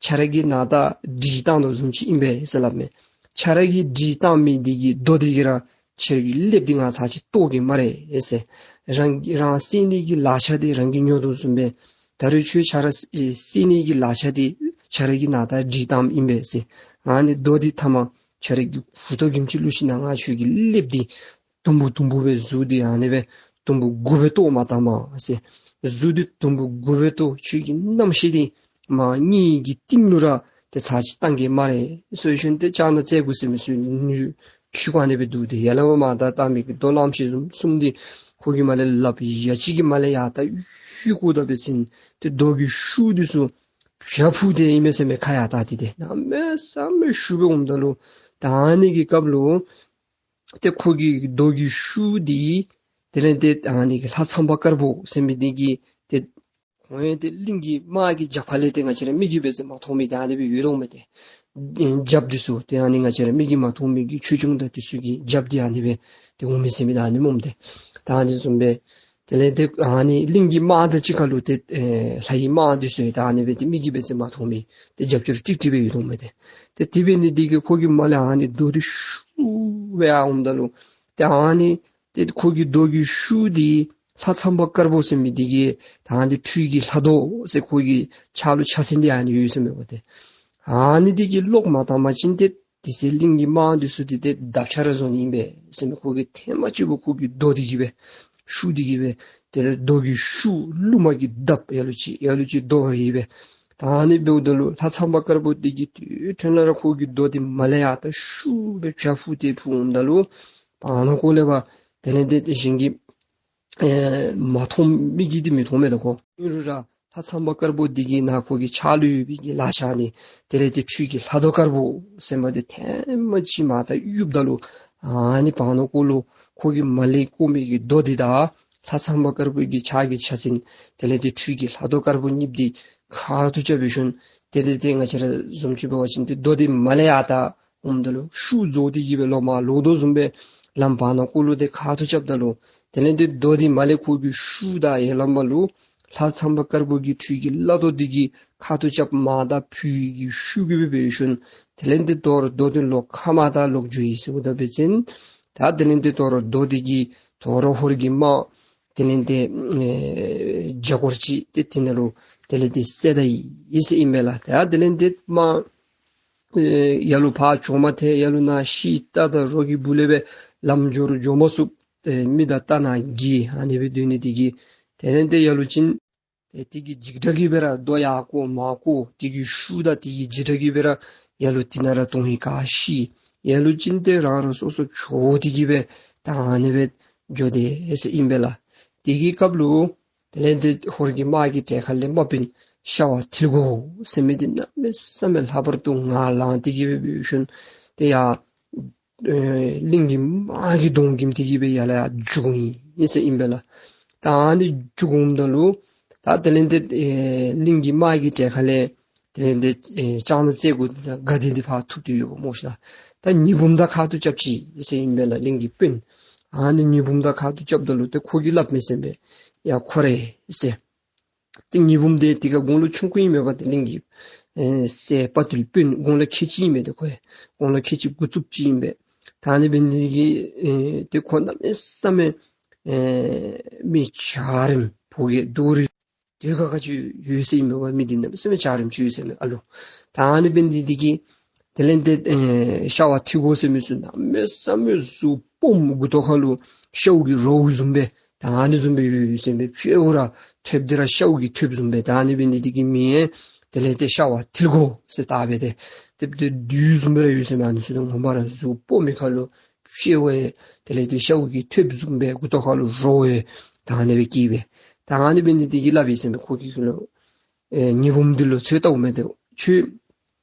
ཁྱོད་ར་གིས་ནཱ་ད་འདྲིལ་བཏང་དོ་བཟུམ་ཅིག་ཨིན་པས་ཟེར་སླབ་མས། ཁྱོད་ར་གིས་འདྲིལ་བཏང་མི་འདི་གི་རྡོ་འདི་གིས་ར་ཁྱོད་ར་གི་ཀླདཔ་འདི་ང་ཚར་ཅིག་བཏོག་གེ་སྨ་རེ་ཟེར། རང་རང་བསད་ནི་གི་ལག་ཆ་འདི་རང་གིས་ཉོ་དོ་བཟུམ་སྦེ་ད་རུང་ཁྱོད་ཁྱོད་ར་བསད་ནི་གི་ལག་ཆ་འདི་ཁྱོད་ར་གིས་ནཱ་ད་འདྲིལ་བཏངམ་ཨིན་པས་ཟེར། ཨ་ནི་རྡོ་འདི་ཐ་མ་ཁྱོད་ར་གི་མགུ་ཏོ་གི་ཕྱི་ལུ་ཤི་ན་ང་ཁྱོད་ཀྱི་ཀླདཔ་འདི་དུམ་བུ་དུམ་བུ་སྦེ་གཟུགས་འདི་ཨ་ནི་སྦེ་དུམ་བུ་དགུ་སྦེ་བཏོག་མ་བཏངམ་ཟེར། གཟུགས་འདི་དུམ་བུ་དགུ་སྦེ་བཏོག། ཁྱོད་ཀྱི་རྣམ་ཤེས་འདི་མར་གཉིད་ཀྱི་གཏིང་ལུ་ར་ཏེ་ཚར་ཅིག་བཏང་གེ་སྨ་རེ་ཟེར་ཞིནམ་ཏེ་ལྕགས་ནག་རྩེ་དགུ་ཟེར་མི་ཚུ་ནུ་ཁྱི་གུ་ཨ་ནི་སྦེ་འདུག། ཏེ་ཡར་ལས་མར་མར་བཏང་བཏང་མི་གི་རྡོ་གླངམོ་ཆེ་བཟུམ་གསུམ་འདི་ཁོ་གིས་མར་ལས་ལགཔ་ཡ་གཅིག་གིས་མར་ལས་ཡར་བཏང་གཡུག་བཀོཝ་ད་འབད་ཞིནམ་ཏེ་རྡོ་གི་ཤུགས་འདི་ཚུ་བྱ་འཕུར་ཏེ་ཨིན་མས་ཟེར་མས། ཁ་ཡར་བལྟ་སྟེ་ཏེ་གནམ་མེད་ས་མེད་ཤུགས་སྦེ་འོངམ་ད་ལུ་ད་ཨ་ནི་གི་སྐབས་ལུ་ཏེ་ཁོ་གི་རྡོ་གི་ཤུགས་འདི་དེ་ལས་ཏེ་ཨ་ནི་གི་ལྷ་ཚངས་པ་དཀར་པོ་ཟེར་མི་འདི་གིས་ཏེ་ཁོང་ཡང་ཏེ་གླིང་གི་དམག་གི་རྒྱབ་ཁ་ལས་ཏེ་ང་བཅས་ར་མིག་གིས་འབད་ཟེར་མ་མཐོང་མི་ད་ཨ་ནི་སྦེ་ཡོད་དོ་མས་ཏེ། རྒྱབ་འདི་ཚུ་ཏེ་ཨ་ནི་ང་བཅས་ར་མིག་གིས་མ་མཐོང་མི་གི་ཆོས་སྐྱོང་དང་འདི་ཚུ་གི་རྒྱབ་འདི་ཨ་ནི་སྦེ་ཏེ་འོང་མི་ཟེར་མི་ད་ཨ་ནི་སྨོ་ཏེ། ད་ཨ་ནི་བཟུམ་སྦེ་དེ་ལས་ཏེ་ཨ་ནི་གླིང་གི་དམག་དང་གཅིག་ཁར་ལུ་ཏེ་ཨེ་ལྷ་ཡི་དམག་འདི་ཚུ་ཡང་ད་ཨ་ནི་སྦེ་ཏེ་མིག་གིས་འབད་ཟེར་མ་མཐོང་མི་ཏེ་རྒྱབ་སྐྱོར་ཀྲིག་ཀྲི་སྦེ་ཡོད་དོ་མས་ཏེ། ཏེ་དེ་འབད་ནི་འདི་གིས་ཁོ་གིས་མར་ལས་ཨ་ནི་རྡོ་འདི་ཤུགས་སྦེ་ཨ་འོངམ་ད་ལུ་ཏེ་ཨ་ནི་ཏེ་ཁོ་གི་རྡོ་གི་ཤུགས་འདི་ལྷ་ཚངས་པ་དཀར་པོ་ཟེར་མི་འདི་གིས་ད་ཨ་ནི་ཁྲུས་ཀྱི་ལྷ་རྡོ་ཟེར་ཁོ་གི་ཕྱག་ལུ་ཕྱག་སེན་འདི་ཨ་ནི་ཡོད་ཟེར་མས་པ་ཏེ། ཨ་ནི་འདི་གིས་ལོག་མ་བཏང་པ་ཅིན་ཏེ་དེ་ཚེ་གླིང་གི་དམག་འདི་ཚུ་འདི་ཏེ་འདབ་ཆགས་ར་བཟོ་ནི་ཨིན་པས་ཟེར་མས། ཁོ་གིས་ཐེངས་མ་གཅིག་པོ་ཁོ་གི་རྡོ་འདི་གིས་སྦེ་ཤུགས་འདི་གིས་སྦེ་དེ་ལས་རྡོ་གི་ཤུགས་རླུང་མ་གི་འདབ་ཡ་ལུ་ཅིག་ཡ་ལུ་ཅིག་རྡོ་ར་གིས་སྦེ། ད་ཨ་ནི་འབདཝ་ད་ལུ་ལྷ་ཚངས་པ་དཀར་པོ་འདི་གིས་དེ་འཕྲོ་ལས་ར་ཁོ་གི་རྡོ་འདི་མར་ལས་ཡར་ད་ཤུགས་སྦེ་བྱ་འཕུར་ཏེ་འཕུར་འོངམ་ད་ལུ་བར་ན་ཁོ་ལས་ཕར་དེ་ལས་ཏེ་གཞན་གྱི་ཨེ་མ་མཐོང་མིག་གིས་འདི་མི་མཐོང་མས་ད་ཁོ། ཨིན་རུང་ར་ ལྷ་ཚངས་པ་དཀར་པོ་འདི་གིས་ནཱ་ཁོ་གི་ཕྱག་ལུ་ཡོད་པའི་གི་ལག་ཆ་ནི་དེ་ལས་ཏེ་ཁྲུས་ཀྱི་ལྷ་རྡོ་དཀར་པོ་ཟེར་མི་འདི་ཐེངས་མ་གཅིག་མར་ད་གཡུགཔ་ད་ལུ་ཨ་ནི་བར་ན་ཀོ་ལུ་ཁོ་གི་མར་ལས་བཀོག་མི་གི་རྡོ་འདི་དང་ལྷ་ཚངས་པ་དཀར་པོ་གི་ཕྱག་གི་ཕྱག་མཚན་དེ་ལས་ཏེ་ཁྲུས་ཀྱི་ལྷ་རྡོ་དཀར་པོ་གཉིས་འདི་ཁ་ཐུག་རྐྱབ་པའི་ཤུལ་དེ་ལས་ཏེ་ང་བཅས་ར་བཟུམ་ཅིག་འབད་བ་ཅིན་ཏེ་རྡོ་འདི་མར་ལས་ཡར་ད་འོངམ་ད་ལུ་ཤུགས་རྫོགས་ཏེ་གི་སྦེ་ལོག་མར་ལོག་དོ་བཟུམ་སྦེ་ལམ་བར་ན་ཀོ་ལུ་ཏེ་ཁ་ཐུག་རྐྱབ་ད་ལུ་དེ་ལས་ཏེ་རྡོ་འདི་མར་ལས་ཁོ་གི་ཤུགས་དང་ཡར་ལས་མར་ལུ་ལྷ་ཚངས་པ་དཀར་པོ་གི་ཁྲུས་ཀྱི་ལྷ་རྡོ་འདི་གིས་ཁ་ཐུག་རྐྱབ་མར་ད་ཕུལ་བའི་གི་ཤུགས་ཀྱིས་སྦེ་འབད་ཞིནམ་དེ་ལས་ཏེ་དོ་རུང་རྡོ་འདི་ལོག་ཁ་མར་ད་ལོག་འགྱོ་ཡི་ཟེརཝ་ད་འབད་བ་ཅིན་ད་དེ་ལས་ཏེ་དོ་རུང་རྡོ་འདི་གིས་དོ་རུང་ཧོར་གྱི་དམག་དེ་ལས་ཏེ་ཨེ་བརྒྱ་སྐོར་ཅིག་ཏེ་དེ་ནང་ལུ་དེ་ལས་ཏེ་བསད་ད་ཡི་ཟེར་ཨིན་པས་ལགས། ད་དེ་ལས་ཏེ་དམག་ཨེ་ཡར་ལུ་ཕར་བྱོག་མ་ཐལ། ཡར་ལུ་ནཱ་ཤི་རྟ་དང་རོ་གི་སྦུག་ལས་སྦེ་ལམ་འགྱོ་རུང་འགྱོ་མ་ཚུགས། ཏེ་མི་དང་རྟ་ནང་འགྱིར་ཨ་ནི་སྦེ་སྡོད་ནི་དེ་གིས་དེ་ལས་ཏེ་ཡར་ལུ་ཅིག་ཏེ་དེ་གི་འཇིགས་སྐྲག་གིས་སྦེ་ར་རྡོ་ཡར་བཀོག་མར་བཀོག་དེ་གི་ཤུགས་དང་དེ་གི་འཇིགས་སྐྲག་གིས་སྦེ་ར་ཡར་ལུ་དེ་ནང་ར་དོན་ཧིང་ག་ཤི། ཡར་ལུ་ཅིག་ཏེ་རང་རང་སོ་སོ་བྱོག་སྟེ་གི་སྦེ་ད་ཨ་ནི་སྦེ་འགྱོ་དེས་ཟེར་ཨིན་པས་ལགས། དེ་གི་སྐབས་ལུ་དེ་ལས་ཏེ་ཧོར་གྱི་དམག་གི་གྲལ་ཁ་ལས་དམག་དཔོན་ཤ་བ་ཐིལ་གོ་ཟེར་མི་འདི་གནམ་མེད་ས་མེད་ལྷག་པར་དུ་ངར་ལངས་ཏེ་གི་སྦེ་འབད་ཞིནམ་ཏེ་ཡར་ཨེ་གླིང་གི་དམག་གི་གདོང་གུ་དེ་གི་སྦེ་ཡར་ལས་ཡར་རྒྱུག་འོང་ཡི་ཟེར་ཨིན་པས་ལགས། ད་ཨ་ནི་རྒྱུག་འོངམ་ད་ལུ་ད་དེ་ལས་ཏེ་ཨེ་གླིང་གི་དམག་གི་གྲལ་ཁ་ལས་དེ་ལས་ཏེ་ཨེ་ལྕང་ནག་རྩེ་དགུ་དང་དགའ་ལྡན་འདི་ཕར་ཐུག་སྟེ་ཡོདཔ་སྨོ་ཤ་ལགས། ད་ཉི་འབུམ་དང་ཁ་ཐུག་རྐྱབ་ཅི་ཟེར་ཨིན་པས་ལགས་གླིང་གི་དཔོན། ཨ་ནི་ཉི་འབུམ་དང་ཁ་ཐུག་རྐྱབ་ད་ལུ་ཏེ་ཁོ་གིས་སླབ་མས་ཟེར་མས། ཡ་ཁོ་རེ་ཟེར། ཏེ་ཉི་འབུམ་འདི་དེ་ཁར་དགུང་ལོ་ཆུང་ཀུ་ཨིན་མས་པ། ཏེ་གླིང་གི་ཨེ་སྲས་དཔའ་ཐུལ་དཔོན་དགུང་ལོ་ཁལ་གཅིག་ཨིན་མས། ཏེ་ཁོ་དགུང་ལོ་ཁལ་གཅིག་དགུ་བཅུ་ཅིག་ཨིན་པས། ད་ཨ་ནི་འབད་ནི་དེ་གིས་ཨེ་ཏེ་ཁོ་གནམ་མེད་ས་མེད་ཨེ་མི་འཇའ་རིསམོ་ཕོ་སྐྱེས་རྡོག་རིལ་དེ་ཁ་ཁ་ཅིག་ཡོད་ཟེར་ཨིན་མས་པ། མི་འདི་གནམ་མེད་ས་མེད་འཇའ་རིསམོ་ཅིག་ཡོད་ཟེར་མས་ཨ་ལོ། ད་ཨ་ནི་འབད་ནི་དེ་གིས་དེ་ལས་ཏེ་ཨེ་ཤ་བ་ཐིལ་གོ་ཟེར་མི་ཚུ་གནམ་མེད་ས་མེད་གཟུགས་སྦོམ་མགུ་ཏོ་ཁ་ལུ་ཤཝ་གི་རྭཝ་བཟུམ་སྦེ་ད་ཨ་ནི་བཟུམ་སྦེ་ཡོད་ཡོད་ཟེར་མས། ཕྱེད་ཀ་ར་ཐོདཔ་འདི་ར་ཤཝ་གི་ཐོདཔ་བཟུམ་སྦེ། ད་ཨ་ནི་འབད་ནི་དེ་གིས་མིང་ཡང་དེ་ལས་ཏེ་ཤ་བ་ཐིལ་གོ་ཟེར་བཏགས་སྦེ་ཏེ་དེ་སྦེ་ཏེ་བདུད་བཟུམ་སྦེ་ར་ཡོད་ཟེར་མས། ཨ་ནི་ཚུ་ད་ངོ་མ་ར་གཟུགས་སྦོམ་མི་ཁ་ལུ་ཤཝ་ཡང་དེ་ལས་ཏེ་ཤཝ་གི་ཐོདཔ་བཟུམ་སྦེ་མགུ་ཏོ་ཁ་ལུ་རྭཝ་ཡང་ད་ཨ་ནི་སྦེ་སྐྱེས་སྦེ། ད་ཨ་ནི་འབད་ནི་དེ་གིས་སླབ་ཡི་ཟེར་མས། ཁོ་གིས་ཁོ་ལུ་ཨེ་ཉི་འབུམ་འདི་ལུ་ཚུར་བལྟཝ་མས། ཏེ་ཁྱོད་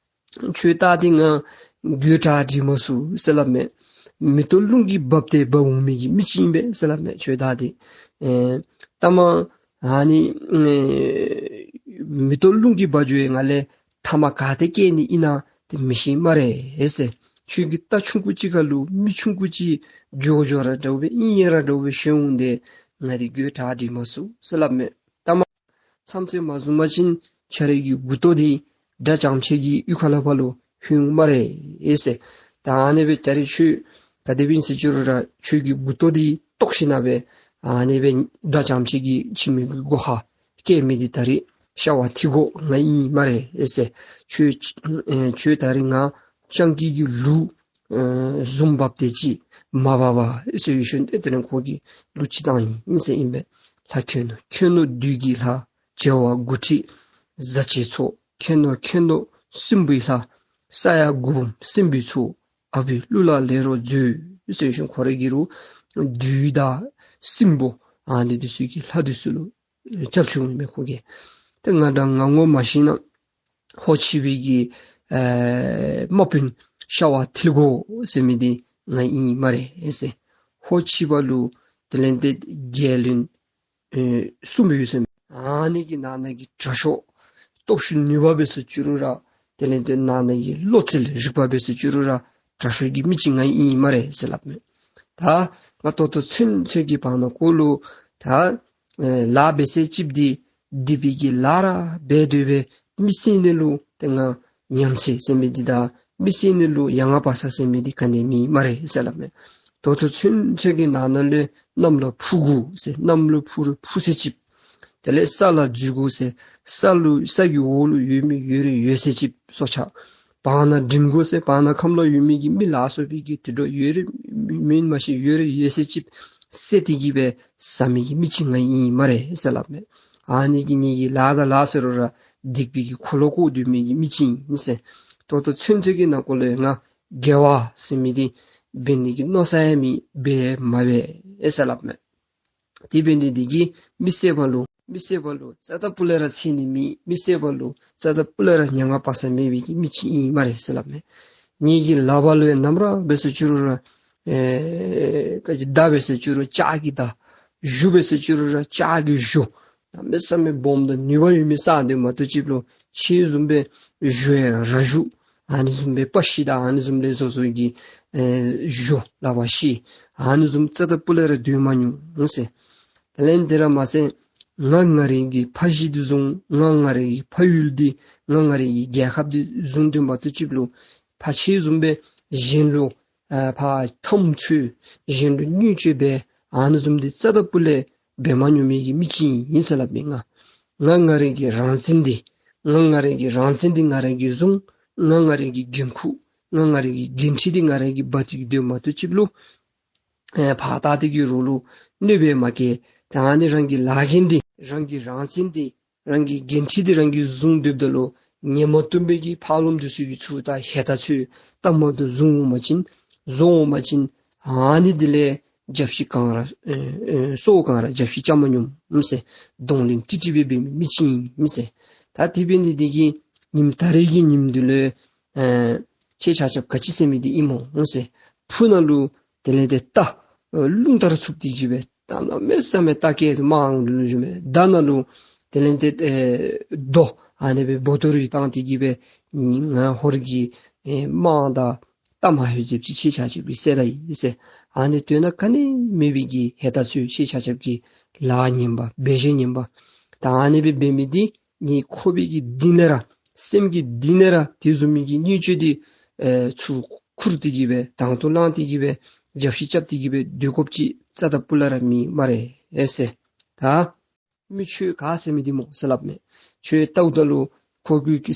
ཁྱོད་ད་འདི་ང་མགོའི་བྲག་འགྲིལ་མ་ཚུགས་ཟེར་སླབ་མས། མེ་ཏོག་རླུང་གིས་འབག་སྟེ་འབག་འོང་མི་གི་མི་ཅིག་ཨིན་པས་ཟེར་སླབ་མས། ཁྱོད་ད་འདི་ཨེ་ཐ་མ་ཨ་ནི་ཨེ་མེ་ཏོག་རླུང་གིས་འབག་འགྱོ་བའི་ང་ལས་ཐ་མ་ག་ཏེ་སྐྱེ་ནི་ཨིན་ན་ཏེ་མི་ཤེས་སྨ་རེ་ཟེར། ཁྱོད་ཀྱི་རྟ་ཆུང་ཀུ་ཅིག་ཁ་ལུ་མི་ཆུང་ཀུ་ཅིག་འགྱོ་འགྱོ་ར་འདྲཝ་སྦེ་ཨིན་ཡ་ར་འདྲཝ་སྦེ་ཤེས་འོང་། ཏེ་ང་འདི་མགོའི་བྲག་འགྲིལ་མ་ཚུགས་ཟེར་སླབ་མས། ཐ་མ་མཚམས་ཚོད་མ་བཟུང་པ་ཅིན་ཁྱོད་རའི་གི་མགུ་ཏོ་འདི་དགྲ་བྱམས་ཆེན་གྱི་གཡུས་ཁ་ལས་ཕར་ལུ་ལྷོད་འོང་སྨ་རེ་ཟེར། ད་ཨ་ནི་སྦེ་ད་རིས་ཁྱོད་ག་དེ་སྦེ་ཨིན་ཟེར་བཅུག་རུང་ར་ཁྱོད་ཀྱི་མགུ་ཏོ་འདི་བཏོག་ཞིནམ་སྦེ་ཨ་ནི་སྦེ་དགྲ་བྱམས་ཆེན་གྱི་ཁྱིམ་གྱི་སྒོ་ཁར་བསྐྱལ་མི་འདི་ད་རིས་ཤ་བ་ཐིལ་གོ་ང་ཨིན་སྨ་རེ་ཟེར། ཁྱོད་ཨེ་ཁྱོད་ད་རིས་ང་སྤྱང་ཀི་གི་ལུག་ཨེ་བཟུམ་འབག་སྟེ་ཅིག་མ་འབག་པ་ཟེར་ཞུ་ཞིནམ་ཏེ་དེ་ལས་ཁོ་གིས་ལུག་ཅིག་བཏང་ཡི་ཟེར་ཨིན་པས། ལྷ་ཁྱོད་ནོ་ཁྱོད་ནོ་བདུད་ཀྱི་ལྷ་བྱེ་བ་དགུ་ཁྲི་ཟ་བྱེད་ཚོགས། ཁྱོད་ནོ་ཁྱོད་ནོ་སྲིན་པོའི་ལྷ་ས་ཡ་དགུ་འབུམ་སྲིན་པོའི་ཚོགས། ཨ་བུའི་གླུ་ལ་ལེགས་རོགས་མཛོད་ཟེར་ཞིནམ་ཁོ་རའི་གི་རུང་བདུད་དང་སྲིན་པོ་ཨ་ནི་འདི་ཚུ་གི་ལྷ་འདི་ཚུ་ལུ་སྐྱབས་བཅོལ་འོང་མས་ཁོ་གིས། ཏེ་ང་དང་ང་ངོ་མ་ཤེས་ན་ཧོར་ཕྱི་པའི་གི་ཨེ་དམག་དཔོན་ཤ་བ་ཐིལ་གོ་ཟེར་མི་འདི་ང་ཨིན་སྨ་རེ་ཟེར། ཧོར་ཕྱི་པ་ལུ་དེ་ལས་ཏེ་རྒྱལ་བློན་ཨེ་གསུམ་ཡོད་ཟེར་མས། ཨ་ནི་གི་ནང་ན་གི་དྲག་ཤོས་སྟོབས་ཤུགས་ནུས་པ་འབད་ཟེར་བཅུག་རུང་ར་དེ་ལས་ཏེ་ནང་ན་གི་བློ་རྩལ་རིག་པ་འབད་ཟེར་བཅུག་རུང་ར་དྲག་ཤོས་ཀྱི་མི་ཅིག་ང་ཨིན་སྨ་རེ་ཟེར་སླབ་མས། ད་ང་ད་ལྟོ་ཚུན་ཚོད་ཀྱི་བར་ན་ཀོ་ལུ་ད་ཨེ་ལཱ་འབད་ས་ཅིག་འདི་སྡིག་པའི་གི་ལཱ་ར་འབད་སྡོད་པའི་མི་བསད་ནི་ལུ་ཏེ་ང་ཉམས་སད་ཟེར་མི་འདི་དང་མི་བསད་ནི་ལུ་ཡ་ང་བ་ས་ཟེར་མི་འདི་ག་ནི་མེད་སྨ་རེ་ཟེར་སླབ་མས། ད་ལྟོ་ཚུན་ཚོད་ཀྱི་ནང་ན་ལུ་གནམ་ལ་འཕུར་དགོ་ཟེར་གནམ་ལུ་འཕུར་རུང་འཕུར་ས་ཅིག་དེ་ལས་ས་ལ་འཛུལ་དགོ་ཟེར་ས་ལུ་ས་གི་འོག་ལུ་ཡོད་མི་ཡོད་རུང་ཡོད་ས་ཅིག་སྲོག་ཆགས་བར་ན་འགྲིམ་དགོ་ཟེར་བར་ན་ཁམས་ལུ་ཡོད་མི་གི་མི་ལ་སོགས་པའི་གི་དུད་འགྲོ་ཡོད་རུང་མེན་མ་ཤེས་ཡོད་རུང་ཡོད་ས་ཅིག་བསད་དེ་གི་སྦེ་ཟ་མི་གི་མི་ཅིག་ང་ཨིན་སྨ་རེ་ཟེར་སླབ་མས། ཨ་ནི་གིས་ངེ་གི་ལཱ་དང་ལཱ་ཟེར་རུང་ར་སྡིག་པའི་གི་འཁོར་ལོ་བསྐོར་སྡོད་མི་གི་མི་ཅིག་ཨིན་ཟེར། ད་ལྟོ་ཚུན་ཚོད་ཀྱི་ནང་ཀོ་ལུ་ང་དགེ་བ་ཟེར་མི་འདི་འབད་ནི་གི་མནོ་ས་ཡང་མེད། འབད་མ་འབད་ཟེར་སླབ་མས། དེ་འབད་ནི་འདི་གིས་མི་བསད་པ་ལུ་ མི་བསད་པ་ལུ་རྩ་དང་སྤུ་ལས་ར་འཚེར་ནི་མེད། མི་བསད་པ་ལུ་རྩ་དང་སྤུ་ལས་ར་ཉེས་ང་བག་ཚ་མེད་པའི་གི་མི་ཅིག་ཨིན་སྨ་རེ་ཟེར་སླབ་མས། ངེ་གི་ལག་པ་ལུ་ཡང་ནམ་ར་འབད་ཟེར་བཅུག་རུང་ར་ཨེ་ག་ཅི་མདའ་འབད་ཟེར་བཅུག་རུང་ལྕགས་ཀྱི་མདའ། གཞུ་འབད་ཟེར་བཅུག་རུང་ར་ལྕགས་ཀྱི་གཞུ། གནམ་མེད་ས་མེད་སྦོམ་དང་ནུས་པ་ཡོད་མི་ཟེར་དེ་མ་གཏོགས་ཅིག་ལུ་ཁྱེད་བཟུམ་སྦེ་གཞུ་ཡང་ར་གཞུ། ཨ་ནི་བཟུམ་སྦེ་པ་ཤི་དང་ཨ་ནི་བཟུམ་ལས་བཟོ་བཟོ་གི་ཨེ་གཞུ་ལག་པ་ཤི། ཨ་ནི་བཟུམ་རྩ་དང་སྤུ་ལས་ར་འདོན་མ་མྱོང་ཟེར། དེ་ལས་དེ་ར་མ་ཚད་ང་ང་རའི་གི་ཕ་གཞིས་འདི་བཟུང་། ང་ང་རའི་གི་ཕ་ཡུལ་འདི་ང་ང་རའི་གི་རྒྱལ་ཁབ་འདི་བཟུང་དོ་མ་གཏོགས་ཅིག་ལུ་ཕར་ཁྱེད་བཟུམ་སྦེ་གཞན་ལུ་ཨ་ཕར་འཐབ་རྩོད་གཞན་ལུ་བརྙས་བཅོས་འབད་ཨ་ནི་བཟུམ་འདི་རྩ་དང་སྤུ་ལས་འབད་མ་མྱོང་མི་གི་མི་ཅིག་ཨིན་ཟེར་སླབ་མས། ང་ང་ང་རའི་གི་རང་བཙན་འདི་ང་ང་རའི་གི་རང་བཙན་འདི་ང་ར་གིས་བཟུང་། ང་ང་རའི་གི་འགན་ཁུར་ང་ང་རའི་གི་འགན་འཁྲི་འདི་ང་ར་གིས་འབག་སྟེ་གི་སྡོདཔ་མ་གཏོགས་ཅིག་ལུ་ཨེ་ཕར་ལྟ་སྟེ་གི་རོགས་ལུ་གནོད་པ་མ་བཀལ། ད་ཨ་ནི་རང་གི་ལཱ་འགན་འདི་རང་གི་རང་བཙན་འདི་རང་གི་འགན་འཁྲི་འདི་རང་གིས་བཟུང་སྡོདཔ་ད་ལུ་ཉན་མ་བཏུབ་པའི་གི་ཕར་ལོགམ་འདི་ཚུ་གིས་ཚུར་ད་ཧེ་ད་ཚུར་ལྟ་མ་བཏུབ་བཟུང་འོང་པ་ཅིན་བཟོ་འོང་པ་ཅིན་ཨ་ནི་འདི་ལས་རྒྱབ་བཤུད་གང་ར་ཨེ་ཨེ་སྲོག་གང་ར་རྒྱབ་བཤུད་རྐྱབ་མ་མྱོང་ཟེར། གདོང་ལེན་ཀྲིག་ཀྲི་སྦེ་འབད་མི་མི་ཅིག་ཨིན་ཟེར། ད་དེ་འབད་ནི་འདི་གིས་ཉིནམ་ད་རེས་ཀྱི་ཉིནམ་འདི་ལུ་ཨེ་ཁྱེད་ཆ་ཁྱབ་ག་ཅི་ཟེར་མི་འདི་ཨིན་མོ་ཟེར། ཕུ་ནང་ལུ་དེ་ལས་དེ་རྟ་ཨེ་རླུང་ལྟར་འཚུབ་སྟེ་གི་སྦེ་ད་གནམ་མེད་ས་མེད་རྟ་སྐད་དུ་དམག་ལུ་ལུ་བྱུང་མས། མདའ་ནང་ལུ་དེ་ལས་དེ་ཨེ་རྡོ་ཨ་ནི་སྦེ་སྦོ་ཏོ་རེ་བཏང་སྟེ་གི་སྦེ་ང་ཧོར་གྱི་ཨེ་དམག་དང་རྟ་མ་ཧེ་ཅིག་ཅིག་ཁྱེད་ཆ་ཁྱབ་ཀྱིས་བསད་ད་ཡི་ཟེར། ཨ་ནི་དོན་དག་ག་ནི་མེད་པའི་གི་ཧེ་ད་ཚུར་ཁྱེད་ཆ་ཁྱབ་ཀྱི་ལཱ་ངན་པ་འབད་བཞག་ངན་པ་ད་ཨ་ནི་སྦེ་འབད་མི་འདི་ངེའི་ཁོག་པའི་གི་གཏིང་ལས་ར་སེམས་ཀྱི་གཏིང་ལས་ར་དེ་བཟུམ་མའི་གི་བརྙས་བཅོས་འདི་ཨེ་ཚུར་ཁུར་ཏེ་གི་སྦེ་དང་དུ་བླངས་ཏེ་གི་སྦེ་རྒྱབ་བཤུད་རྐྱབ་སྟེ་གི་སྦེ་སྡོད་དགོཔ་ཅིག་རྩ་དང་སྤུ་ལས་ར་མེད་སྨ་རེ་ཟེར། ད་མི་ཁྱོད་ག་ཟེར་མི་འདི་སྨོ་ཟེར་སླབ་མས། ཁྱོད་ལྟཝ་ད་ལུ་ཁོ་གི་གི་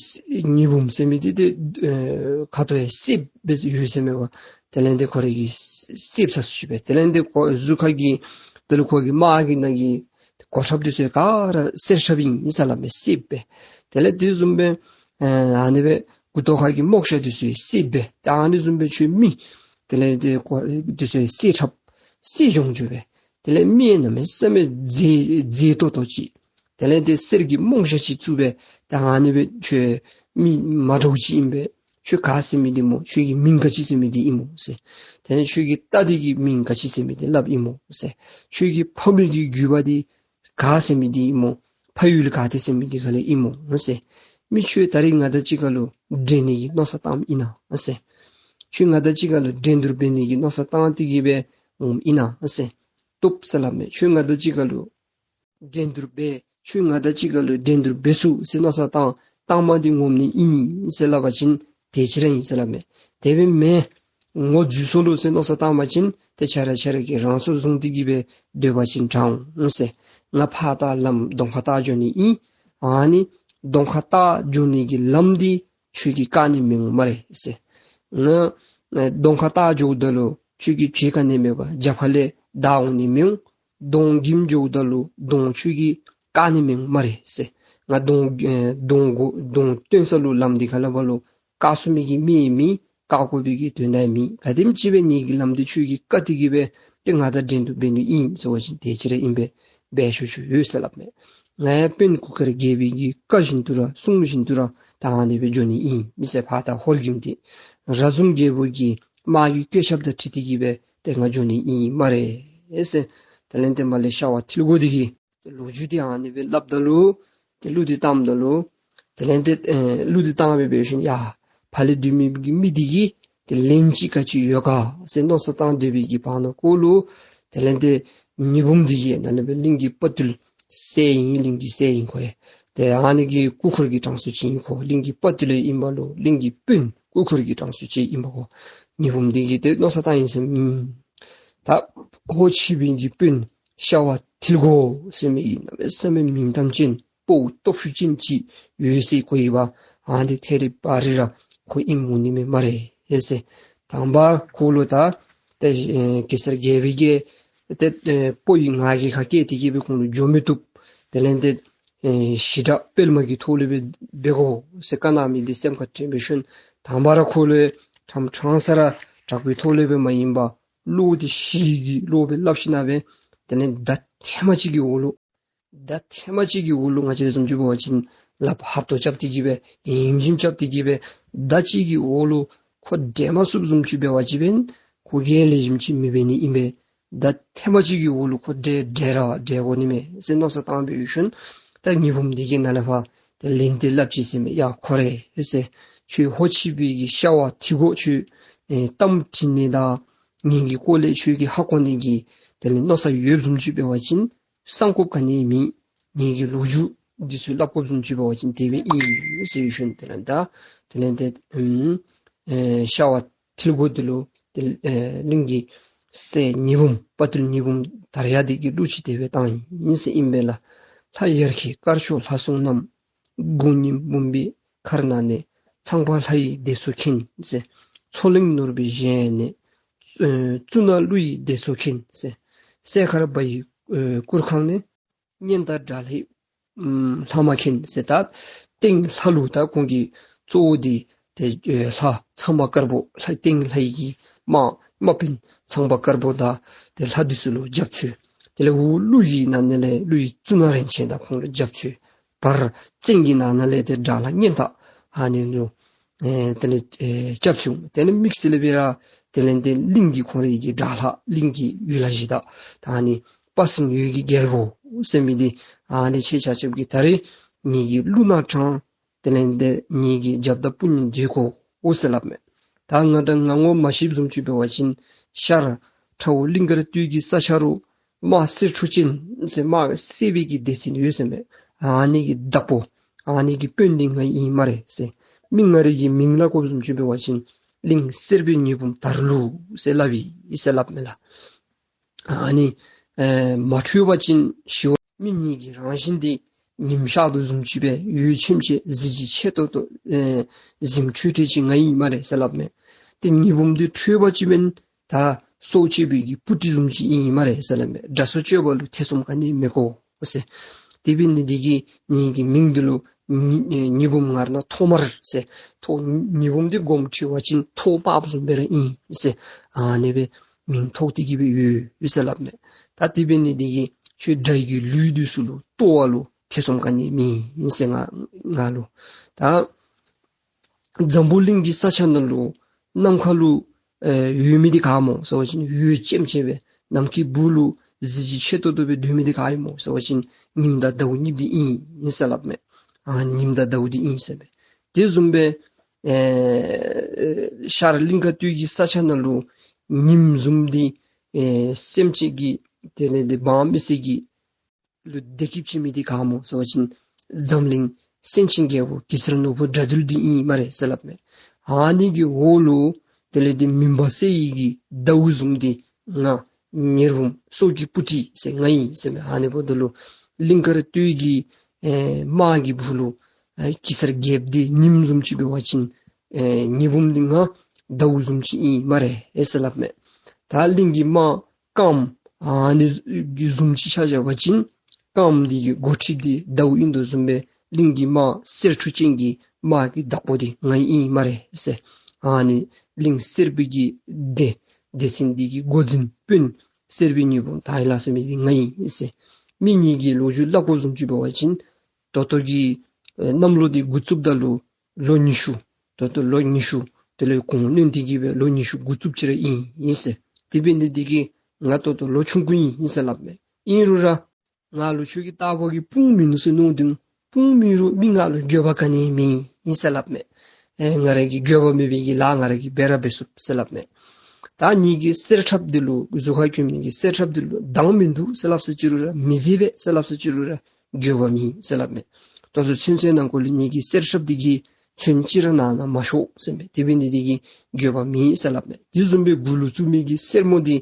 ཉི་འབུམ་ཟེར་མི་འདི་ཏེ་ཨེ་ཁ་དོག་ཡང་སེརཔོ་སྦེ་ཡོད་ཟེར་མས་པ། དེ་ལས་དེ་ཁོ་རའི་གི་སེརཔོ་ཟེར་ཞུ་སྦེ། དེ་ལས་དེ་ཁོ་གཟུགས་ཁ་གི་དེ་ལུ་ཁོ་གི་དམག་གི་ནང་གི་གོ་ཁྲབ་འདི་ཚུ་ག་ར་སེར་ཁྲབ་ཨིན་ཟེར་སླབ་མས་སེརཔོ་སྦེ། དེ་ལས་དེ་བཟུམ་སྦེ་ཨེ་ཨ་ནི་སྦེ་མགུ་ཏོ་ཁ་གི་རྨོག་ཞྭ་འདི་ཚུ་ཡང་སེརཔོ་སྦེ། ད་ཨ་ནི་བཟུམ་སྦེ་ཁྱོད་མི་དེ་ལས་དེ་ཁོ་འདི་ཚུ་ཡང་སེར་ཁྲབ་སེར་ལྗང་ལྗང་སྦེ། དེ་ལས་མི་ཡང་གནམ་མེད་ས་མེད་མཛེས་མཛེས་ཏོག་ཏོ་ཅིག། དེ་ལས་དེ་གསེར་གྱི་རྨོག་ཞྭ་ཅིག་བཙུགས་སྦེ་ད་ཨ་ནི་སྦེ་ཁྱོད་མི་མ་འདྲཝ་ཅིག་ཨིན་པས། ཁྱོད་ག་ཟེར་མི་འདི་སྨོ། ཁྱོད་ཀྱི་མིང་ག་ཅི་ཟེར་མི་འདི་ཨིན་སྨོ་ཟེར། དེ་ལས་ཁྱོད་ཀྱི་རྟ་འདི་གི་མིང་ག་ཅི་ཟེར་མི་འདི་སླབ་ཨིན་སྨོ་ཟེར། ཁྱོད་ཀྱི་ཕ་མེས་ཀྱི་རྒྱུད་པ་འདི་ག་ཟེར་མི་འདི་ཨིན་སྨོ། ཕ་ཡུལ་ག་ཏེ་ཟེར་མི་འདི་ག་ལས་ཨིན་སྨོ་ཟེར། མི་ཁྱོད་ད་རིས་ང་དང་གཅིག་ཁར་ལུ་འགྲན་ནི་གི་མནོ་བསམ་བཏངམ་ཨིན་ན་ཟེར། ཁྱོད་ང་དང་གཅིག་ཁར་ལུ་འགྲན་བསྡུར་འབད་ནི་གི་མནོ་བསམ་བཏང་སྟེ་གི་སྦེ་འོངམ་ཨིན་ན་ཟེར། བཏུབ་ཟེར་སླབ་མས། ཁྱོད་ང་དང་གཅིག་ཁར་ལུ་འགྲན་བསྡུར་འབད་ཁྱོད་ང་དང་གཅིག་ཁར་ལུ་འགྲན་བསྡུར་འབད་ཚུགས་ཟེར་མནོ་བསམ་བཏང་བཏངམ་འདི་ངོམ་ནི་ཨིན་ཟེར་སླབ་པ་ཅིན་དེ་ཅིག་ར་ཨིན་ཟེར་སླབ་མས། དེ་སྦེ་མེན་ངོ་འཛུལ་སོ་ལོ་ཟེར་མནོ་བསམ་བཏང་པ་ཅིན་ཏེ་ཁྱེད་ར་ཁྱེད་ར་གིས་རང་སྲོག་བཟུང་སྟེ་གི་སྦེ་སྡོད་པ་ཅིན་དྲག་འོང་ཟེར། ང་ཕར་ད་ལམ་གདོང་ཁ་བལྟ་འགྱོ་ནི་ཨིན། ཨ་ནི་གདོང་ཁ་བལྟ་འགྱོ་ནི་གི་ལམ་འདི་ཁྱོད་ཀྱིས་བཀག་ནི་མི་འོང་སྨ་རེ་ཟེར། ང་ཨེ་གདོང་ཁ་བལྟ་འགྱོཝ་ད་ལུ་ཁྱོད་ཀྱིས་བྱེད་ག་ནི་མེད་པར་རྒྱབ་ཁ་ལས་བདའ་འོང་ནི་མི་འོང་། གདོང་གིམ་འགྱོཝ་ད་ལུ་གདོང་ཁྱོད་ཀྱིས་བཀག་ནི་མི་འོང་སྨ་རེ་ཟེར། ང་གདོང་ཨེ་གདོང་གོ་གདོང་སྟོན་ས་ལུ་ལམ་འདི་ཁ་ལས་ཕར་ལུ་བཀག་ཚུགས་མི་གི་མི་ཡང་མེད། བཀག་དགོ་པའི་གི་དོན་དག་ཡང་མེད། ག་དེམ་ཅིག་སྦེ་ངེ་གི་ལམ་འདི་ཁྱོད་ཀྱིས་བཀག་སྟེ་གི་སྦེ་ཏེ་ང་དང་འགྲན་བསྡུར་འབད་ནི་ཨིན་ཟེར་བ་ཅིན་དེ་ཅིག་ར་ཨིན་པས། འབད་ཆོག་ཆོག་ཡོད་ཟེར་སླབ་མས། ང་ཡང་དཔོན་གུར་དཀར་རྒྱལ་པོའི་གི་བཀའ་བཞིན་དུ་ར་གསུང་བཞིན་དུ་ར་ད་ཨ་ནི་སྦེ་འགྱོ་ནི་ཨིན་མི་ཟེར། ཕར་ད་ཧོར་གྱིམ་འདི་ར་ཟུམ་རྒྱལ་པོ་གི་དམག་གི་བཀོད་ཁྱབ་དང་འཁྲིལ་ཏེ་གི་སྦེ་ཏེ་ང་འགྱོ་ནི་ཨིན་སྨ་རེ་ཟེར། དེ་ལས་ཏེ་མར་ལས་ཤ་བ་ཐིལ་གོ་འདི་གིས་ལོ་རྒྱུས་འདི་ཨ་ནི་སྦེ་སླབ་ད་ལུ་ཏེ་གླུ་འདི་བཏངམ་ད་ལུ་དེ་ལས་ཏེ་ཨེ་གླུ་འདི་བཏང་སྦེ་འབད་ཞིནམ་ཡ་ཕར་ལས་སྡོད་མི་གི་མི་འདི་གིས་ཏེ་ལན་ཅིག་ག་ཅི་ཡོད་ག་ཟེར་མནོ་བསམ་བཏང་སྡོད་པའི་གི་བར་ན་ཁོ་ལུ་དེ་ལས་ཏེ་ཉི་འབུམ་འདི་གིས་ནཱ་ལས་སྦེ་གླིང་གི་དཔའ་བརྟུལ་སྲས་ཨིན། གླིང་གི་སྲས་ཨིན་ཁོ་ཡང་། ཏེ་ཨ་ནི་གི་སྐུ་འཁོར་གྱི་གྲངས་སུ་ཅིག་ཨིན་ཁོ། གླིང་གི་དཔའ་བརྟུལ་ཨིན་པ་ལུ་གླིང་གི་དཔོན་སྐུ་འཁོར་གྱི་གྲངས་སུ་ཅིག་ཨིན་པ་ཁོ། ཉི་འབུམ་འདི་གིས་ཏེ་མནོ་བསམ་བཏང་ཡི་ཟེར་མས། ད་ཁོ་ཕྱི་པའི་གི་དཔོན་ཤ་བ་ཐིལ་གོ་ཟེར་མི་གི་གནམ་མེད་ས་མེད་མིང་གཏམ་ཅན་ཕོ་སྟོབས་ཤུགས་ཅན་ཅིག་ཡོད་ཟེར་གོ་ཡི་པ། ཨ་ནི་ཐད་རི་བ་རི་ར་ཁོ་ཨིནམ་འོང་ནི་མས་སྨ་རེ་ཟེར། དང་པ་ཁོ་ལུ་ད་ཏེ་ཨེ་གེ་སར་རྒྱལ་པོ་གིས་ཏེ་ཨེ་ཕོ་ཡི་ང་རྒྱལ་ཁ་སྐད་དེ་གིས་སྦེ་ཁོང་ལུ་འགྱོ་མི་བཏུབ། དེ་ལས་ཏེ་ཨེ་ཞི་དྲག་སྤེལ་མ་གི་ཐོག་ལས་སྦེ་འབད་དགོ་ཟེར་བཀའ་གནང་མི་འདི་སེམས་ཁར་དྲན་འབད་ཞིནམ་དང་པ་ར་ཁོ་ལུ་ཕྲང་ཕྲང་ས་ར་དྲག་པོའི་ཐོག་ལས་སྦེ་མ་ཡིན་པར་བློ་འདི་ཞི་གི་བློ་སྦེ་སླབ་ཞིནམ་སྦེ་དེ་ལས་མདའ་ཐེངས་མ་གཅིག་གི་འོག་ལུ་ ད་ཐེངས་མ་གཅིག་གི་འོག་ལུ་ང་བཅས་བཟུམ་ཅིག་འབད་བ་ཅིན་ལགཔ་ཧབ་ཏོ་རྐྱབ་སྟེ་གི་སྦེ་ཧིམ་ཧིམ་རྐྱབ་སྟེ་གི་སྦེ་ད་གཅིག་གི་འོག་ལུ་ཁོ་འདྲེན་མ་ཚུགསཔ་བཟུམ་ཅིག་འབད་བ་ཅིན་ཁོ་གིས་ལེགས་ཤོམ་ཅིག་མི་འབད་ནི་ཨིན་པས། ད་ཐེངས་མ་གཅིག་གི་འོག་ལུ་ཁོ་འདྲེན་འདྲེན་ར་འདྲེན་དགོ་ནི་མས་ཟེར་མནོ་བསམ་བཏང་སྦེ་ཡོད་ཤུལ་ད་ཉི་འབུམ་འདི་གིས་ནཱ་ལས་ཕར་ཏེ་ལན་འདི་སླབ་ཅི་ཟེར་མས། ཡ་ཁོ་རེ་ཟེར། ཁྱོད་ཧོ་ཆི་བི་གི་ཤ་བ་ཐི་གོ་ཁྱོད་ཨེ་གཏམ་དྲི་ནི་དང་ངེ་གི་སྐོར་ལས་ཁྱོད་ཀྱིས་ཧ་གོ་ནི་གི་དེ་ལས་མནོ་བསམ་ཡོདཔ་བཟུམ་ཅིག་འབད་བ་ཅིན་སང་དགོཔ་ག་ནི་མེད། ངེ་གི་ལོ་རྒྱུས་འདི་ཚུ་སླབ་དགོཔ་བཟུམ་ཅིག་འབད་བ་ཅིན་དེ་སྦེ་ཨིན་ཟེར་ཡོད་ཤུལ་དེ་ལས་ད་དེ་ལས་ཏེ་ཨམ་ཨེ་ཤ་བ་ཐི་གོ་འདི་ལུ་ཏེ་ཨེ་གླིང་གི་སྲས་ཉི་འབུམ་དཔའ་ཐུལ་ཉི་འབུམ་དར་ཡག་འདི་གིས་གླུ་ཅིག་དེ་སྦེ་བཏང་ཡི་ཟེར་ཨིན་པས་ལགས། ལྷ་ཡར་གྱི་དཀར་ཕྱོགས་ལྷ་སྲུང་རྣམས། དགུང་ཉི་འབུམ་པའི་མཁར་ནང་ནས། ཚངས་པ་ལྷ་ཡི་སྡེ་ཚོགས་མཁྱེན་ཟེར། མཚོ་གླིང་ནོར་བུའི་གཞལ་ཡས་ནས། ཨེ་ཙུ་ན་ཀླུ་ཡི་སྡེ་ཚོགས་མཁྱེན་ཟེར། སྲས་མཁར་བ་ཡི་ཨེ་གུར་ཁང་ནས། གཉན་དང་དགྲ་ལྷའི་ཨམ་ལྷག་མ་མཁྱེན་ཟེར། ད་སྟེང་ལྷ་ལུ་ད་ཁོང་གི་གཙོ་བོ་འདི་ཏེ་ཨེ་ལྷ་ཚངས་པ་དཀར་པོ་ལྷ་སྟེང་ལྷ་ཡི་གི་དམག་དམག་དཔོན་ཚངས་པ་དཀར་པོ་དང་ཏེ་ལྷ་འདི་ཚུ་ལུ་རྒྱབ་མཆོད། དེ་ལས་འོག་ཀླུ་ཡི་ནང་ན་ལས་ཀླུ་ཡི་གཙུག་ན་རིན་ཆེན་དང་ཁོང་ལུ་རྒྱབ་མཆོད། བར་བཙན་གྱི་ནང་ན་ལས་ཏེ་དགྲ་ལྷ་གཉན་དང་ཨ་ནི་ལུ་ཨེ་དེ་ལས་ཨེ་སྐྱབས་བྱུང་། དེ་ལས་དམིགས་བསལ་སྦེ་ར་དེ་ལས་ཏེ་གླིང་གི་ཁོང་རའི་གི་དགྲ་ལྷ་གླིང་གི་ཡུལ་ལྷ་གཞི་བདག་ད་ཨ་ནི་དཔའ་སྲུང་འོད་ཀྱི་རྒྱལ་པོ་ཟེར་མི་འདི་ཨ་ནི་ཁྱེད་ཆ་ཁྱབ་ཀྱིས་ད་རེས་ངེ་གི་ཀླུ་ནང་དྲངས། དེ་ལས་ཏེ་ངེ་གི་རྒྱབ་དང་དཔུང་གཉེན་མཛད་དགོ་ཟེར་སླབ་མས། ད་ང་དང་ང་ངོ་མ་ཤེསཔ་བཟུམ་ཅིག་འབད་བ་ཅིན་ཤར་ཁྲ་བོ་གླིང་དཀར་སྟོད་ཀྱི་ས་ཆ་རུ་དམག་གསེར་འཕྲུ་ཅན་ཟེར་དམག་གསེར་པའི་གི་སྡེ་ཚན་ཡོད་ཟེར་མས། ཨ་ནི་གི་བདག་པོ་ཨ་ནི་གི་དཔོན་འདི་ང་ཨིན་སྨ་རེ་ཟེར། མི་ང་རའི་གི་མིང་སླབ་དགོཔ་བཟུམ་ཅིག་འབད་བ་ཅིན་གླིང་གསེར་པའི་ཉི་འབུམ་དར་ལུ་ཟེར་སླབ་ཨིན་ཟེར་སླབ་མས་ལགས། ཨ་ནི་ཨེ་མ་ཁྲོས་པ་ཅིན་ཞི་བ་མི་ཉིད་ཀྱི་རང་བཞིན་འདི་ཉིམ་ཤར་དོ་བཟུམ་ཅིག་སྦེ་འོད་ཆེམ་ཆེམ་གཟི་བརྗིད་ཆེ་ཏོག་ཏོ་ཨེ་གཟིམ་ཁྲོས་ཁྲོས་ཅིག་ང་ཨིན་སྨ་རེ་ཟེར་སླབ་མས། ཏེ་ཉི་འབུམ་འདི་ཁྲོས་པ་ཅིན་མེན་ད་སྲོག་གཅོད་པའི་གི་སྤུ་གྲི་བཟུམ་ཅིག་ཨིན་སྨ་རེ་ཟེར་སླབ་མས། དགྲ་སྲོག་གཅོད་པ་ལུ་ཐེ་ཚོམ་ག་ནི་མི་དགོ་ཟེར། དེ་འབད་ནི་འདི་གིས་ངེ་གི་མིང་འདི་ལུ་ཉི་ཉི་འབུམ་ངར་ན་ཐོག་མར་ཟེར། ཐོག་ཉི་འབུམ་འདི་དགོངསམ་ཁྲེལ་བ་ཅིན་ཐོག་དམརཔོ་བཟུམ་སྦེ་ར་ཨིན་ཟེར། ཨ་ནི་སྦེ་མིང་ཐོགས་ཏེ་གི་སྦེ་ཡོད་ཡོད་ཟེར་སླབ་མས། ད་དེ་འབད་ནི་འདི་གིས་ཁྱོད་དགྲ་གི་ལུས་འདི་ཚུ་ལུ་ལྟོ་བ་ལུ་ཐེ་ཚོམ་ག་ནི་མེད་ཟེར་ང་ང་ལུ། ད་འཛམ་བུ་གླིང་གི་ས་ཆ་ནང་ལུ་ནམ་མཁའ་ལུ་ཨེ་ཡོད་མི་འདི་ག་སྨོ་ཟེར་བ་ཅིན་འོད་ཆེམ་ཆེམ་སྦེ་ནམ་མཁའི་སྦུག་ལུ་གཟི་བརྗིད་ཆེ་ཏོག་ཏོ་སྦེ་སྡོད་མི་འདི་ག་ཨིན་སྨོ་ཟེར་བ་ཅིན་ཉིམ་དང་ཟླཝ་གཉིས་འདི་ཨིན་ཟེར་སླབ་མས། ཨ་ནི་ཉིམ་དང་ཟླཝ་འདི་ཨིན་ཟེར་མས། དེ་བཟུམ་སྦེ་ཨེ་ཤར་གླིང་དཀར་སྟོད་ཀྱི་ས་ཆ་ནང་ལུ་ཉིམ་བཟུམ་འདི་ཨེ་སེམས་ཅན་གྱི་དེ་ལས་ཏེ་འབངས་མི་སེར་གྱི་ལུ་བདེ་སྐྱིད་བྱིན་མི་འདི་ག་སྨོ་ཟེར་བ་ཅིན་འཛམ་གླིང་སེང་ཆེན་རྒྱལ་པོ་གེ་སར་ནོར་བུ་དགྲ་འདུལ་འདི་ཨིན་སྨ་རེ་ཟེར་སླབ་མས། ཨ་ནི་གི་འོག་ལུ་དེ་ལས་ཏེ་མུན་པ་སེལ་ནི་གི་ཟླཝ་བཟུམ་འདི་ང་ཉི་འབུམ་སྲོག་གི་སྤུ་གྲི་ཟེར་ང་ཨིན་ཟེར་མས། ཨ་ནི་འབདཝ་ད་ལུ་གླིང་དཀར་སྟོད་ཀྱི་ཨེ་དམག་གི་སྦུག་ལུ་ཨེ་གེ་སར་རྒྱལཔོ་འདི་ཉིམ་བཟུམ་ཅིག་འབད་བ་ཅིན་ཨེ་ཉི་འབུམ་འདི་ང་ཟླཝ་བཟུམ་ཅིག་ཨིན་སྨ་རེ་ཟེར་སླབ་མས། ད་གླིང་གི་དམག་རྐངམ་ཨ་ནི་གི་བཟུམ་ཅིག་ཆ་བཞག་པ་ཅིན་རྐངམ་འདི་གི་འགོ་ཁྲིདཔ་འདི་ཟླཝ་ཨིན་དོ་བཟུམ་སྦེ་གླིང་གི་དམག་གསེར་འཕྲུ་ཅན་གྱི་དམག་གི་བདག་པོ་འདི་ང་ཨིན་སྨ་རེ་ཟེར། ཨ་ནི་གླིང་གསེར་པའི་གི་སྡེ་སྡེ་ཚན་འདི་གི་འགོ་འཛིན་དཔོན་གསེར་པའི་ཉི་འབུམ་དར་ཡག་ལྷ་ཟེར་མི་འདི་ང་ཨིན་ཟེར། མི་ངེ་གི་ལོ་རྒྱུས་སླབ་དགོཔ་བཟུམ་ཅིག་འབད་བ་ཅིན་ད་ལྟོ་གི་ཨེ་གནམ་ལོ་འདི་འགོ་བཙུགསཔ་ད་ལུ་ལོ་ཉི་ཤུ། ད་ལྟོ་ལོ་ཉི་ཤུ་དེ་ལས་གོང་ལོན་ཏེ་གི་སྦེ་ལོ་ཉི་ཤུ་འགོ་བཙུགསཔ་ཅིག་ར་ཨིན་ཨིན་ཟེར། དེ་འབད་ནི་འདི་གིས་ང་ད་ལྟོ་ལོ་ཆུང་ཀུ་ཨིན་ཨིན་ཟེར་སླབ་མས། ཨིན་རུང་ར་ང་ལུ་ཁྱོད་ཀྱི་ལྟ་བུ་གི་དཔུང་མིན་ནུག་ཟེར་མནོ་དོ། དཔུང་མེད་རུང་མི་ང་ལུ་འགྱོད་པ་ག་ནི་མེད་ཨིན་ཟེར་སླབ་མས། ཨེ་ང་ར་གིས་འགྱོད་པ་མེད་པའི་གི་ལཱ་ང་ར་གིས་འབད་ར་འབད་ཚུགས་ཟེར་སླབ་མས། ད་ངེ་གི་གསེར་ཁྲབ་འདི་ལུ་གཟུགས་ཁར་གྱོན་ནི་གི་གསེར་ཁྲབ་འདི་ལུ་མདངས་མིན་འདུག་ཟེར་སླབ་ས་ཅི་རུང་ར་མི་བཟད་པས་ཟེར་སླབ་ས་ཅི་རུང་ར་འགྱོད་པ་མེད་ཟེར་སླབ་མས། ད་ལྟོ་ཚུན་ཚོད་ནང་འཁོད་ལུ་ངེ་གི་གསེར་ཁྲབ་འདི་གིས་ཚོན་ཅིག་ར་ནང་ན་མ་ཤོར་ཟེར་མས། དེ་འབད་ནི་འདི་གིས་འགྱོད་པ་མེད་ཟེར་སླབ་མས། དེ་བཟུམ་སྦེ་མགུ་ལུ་བཙུགས་མི་གི་སེར་མོ་འདི་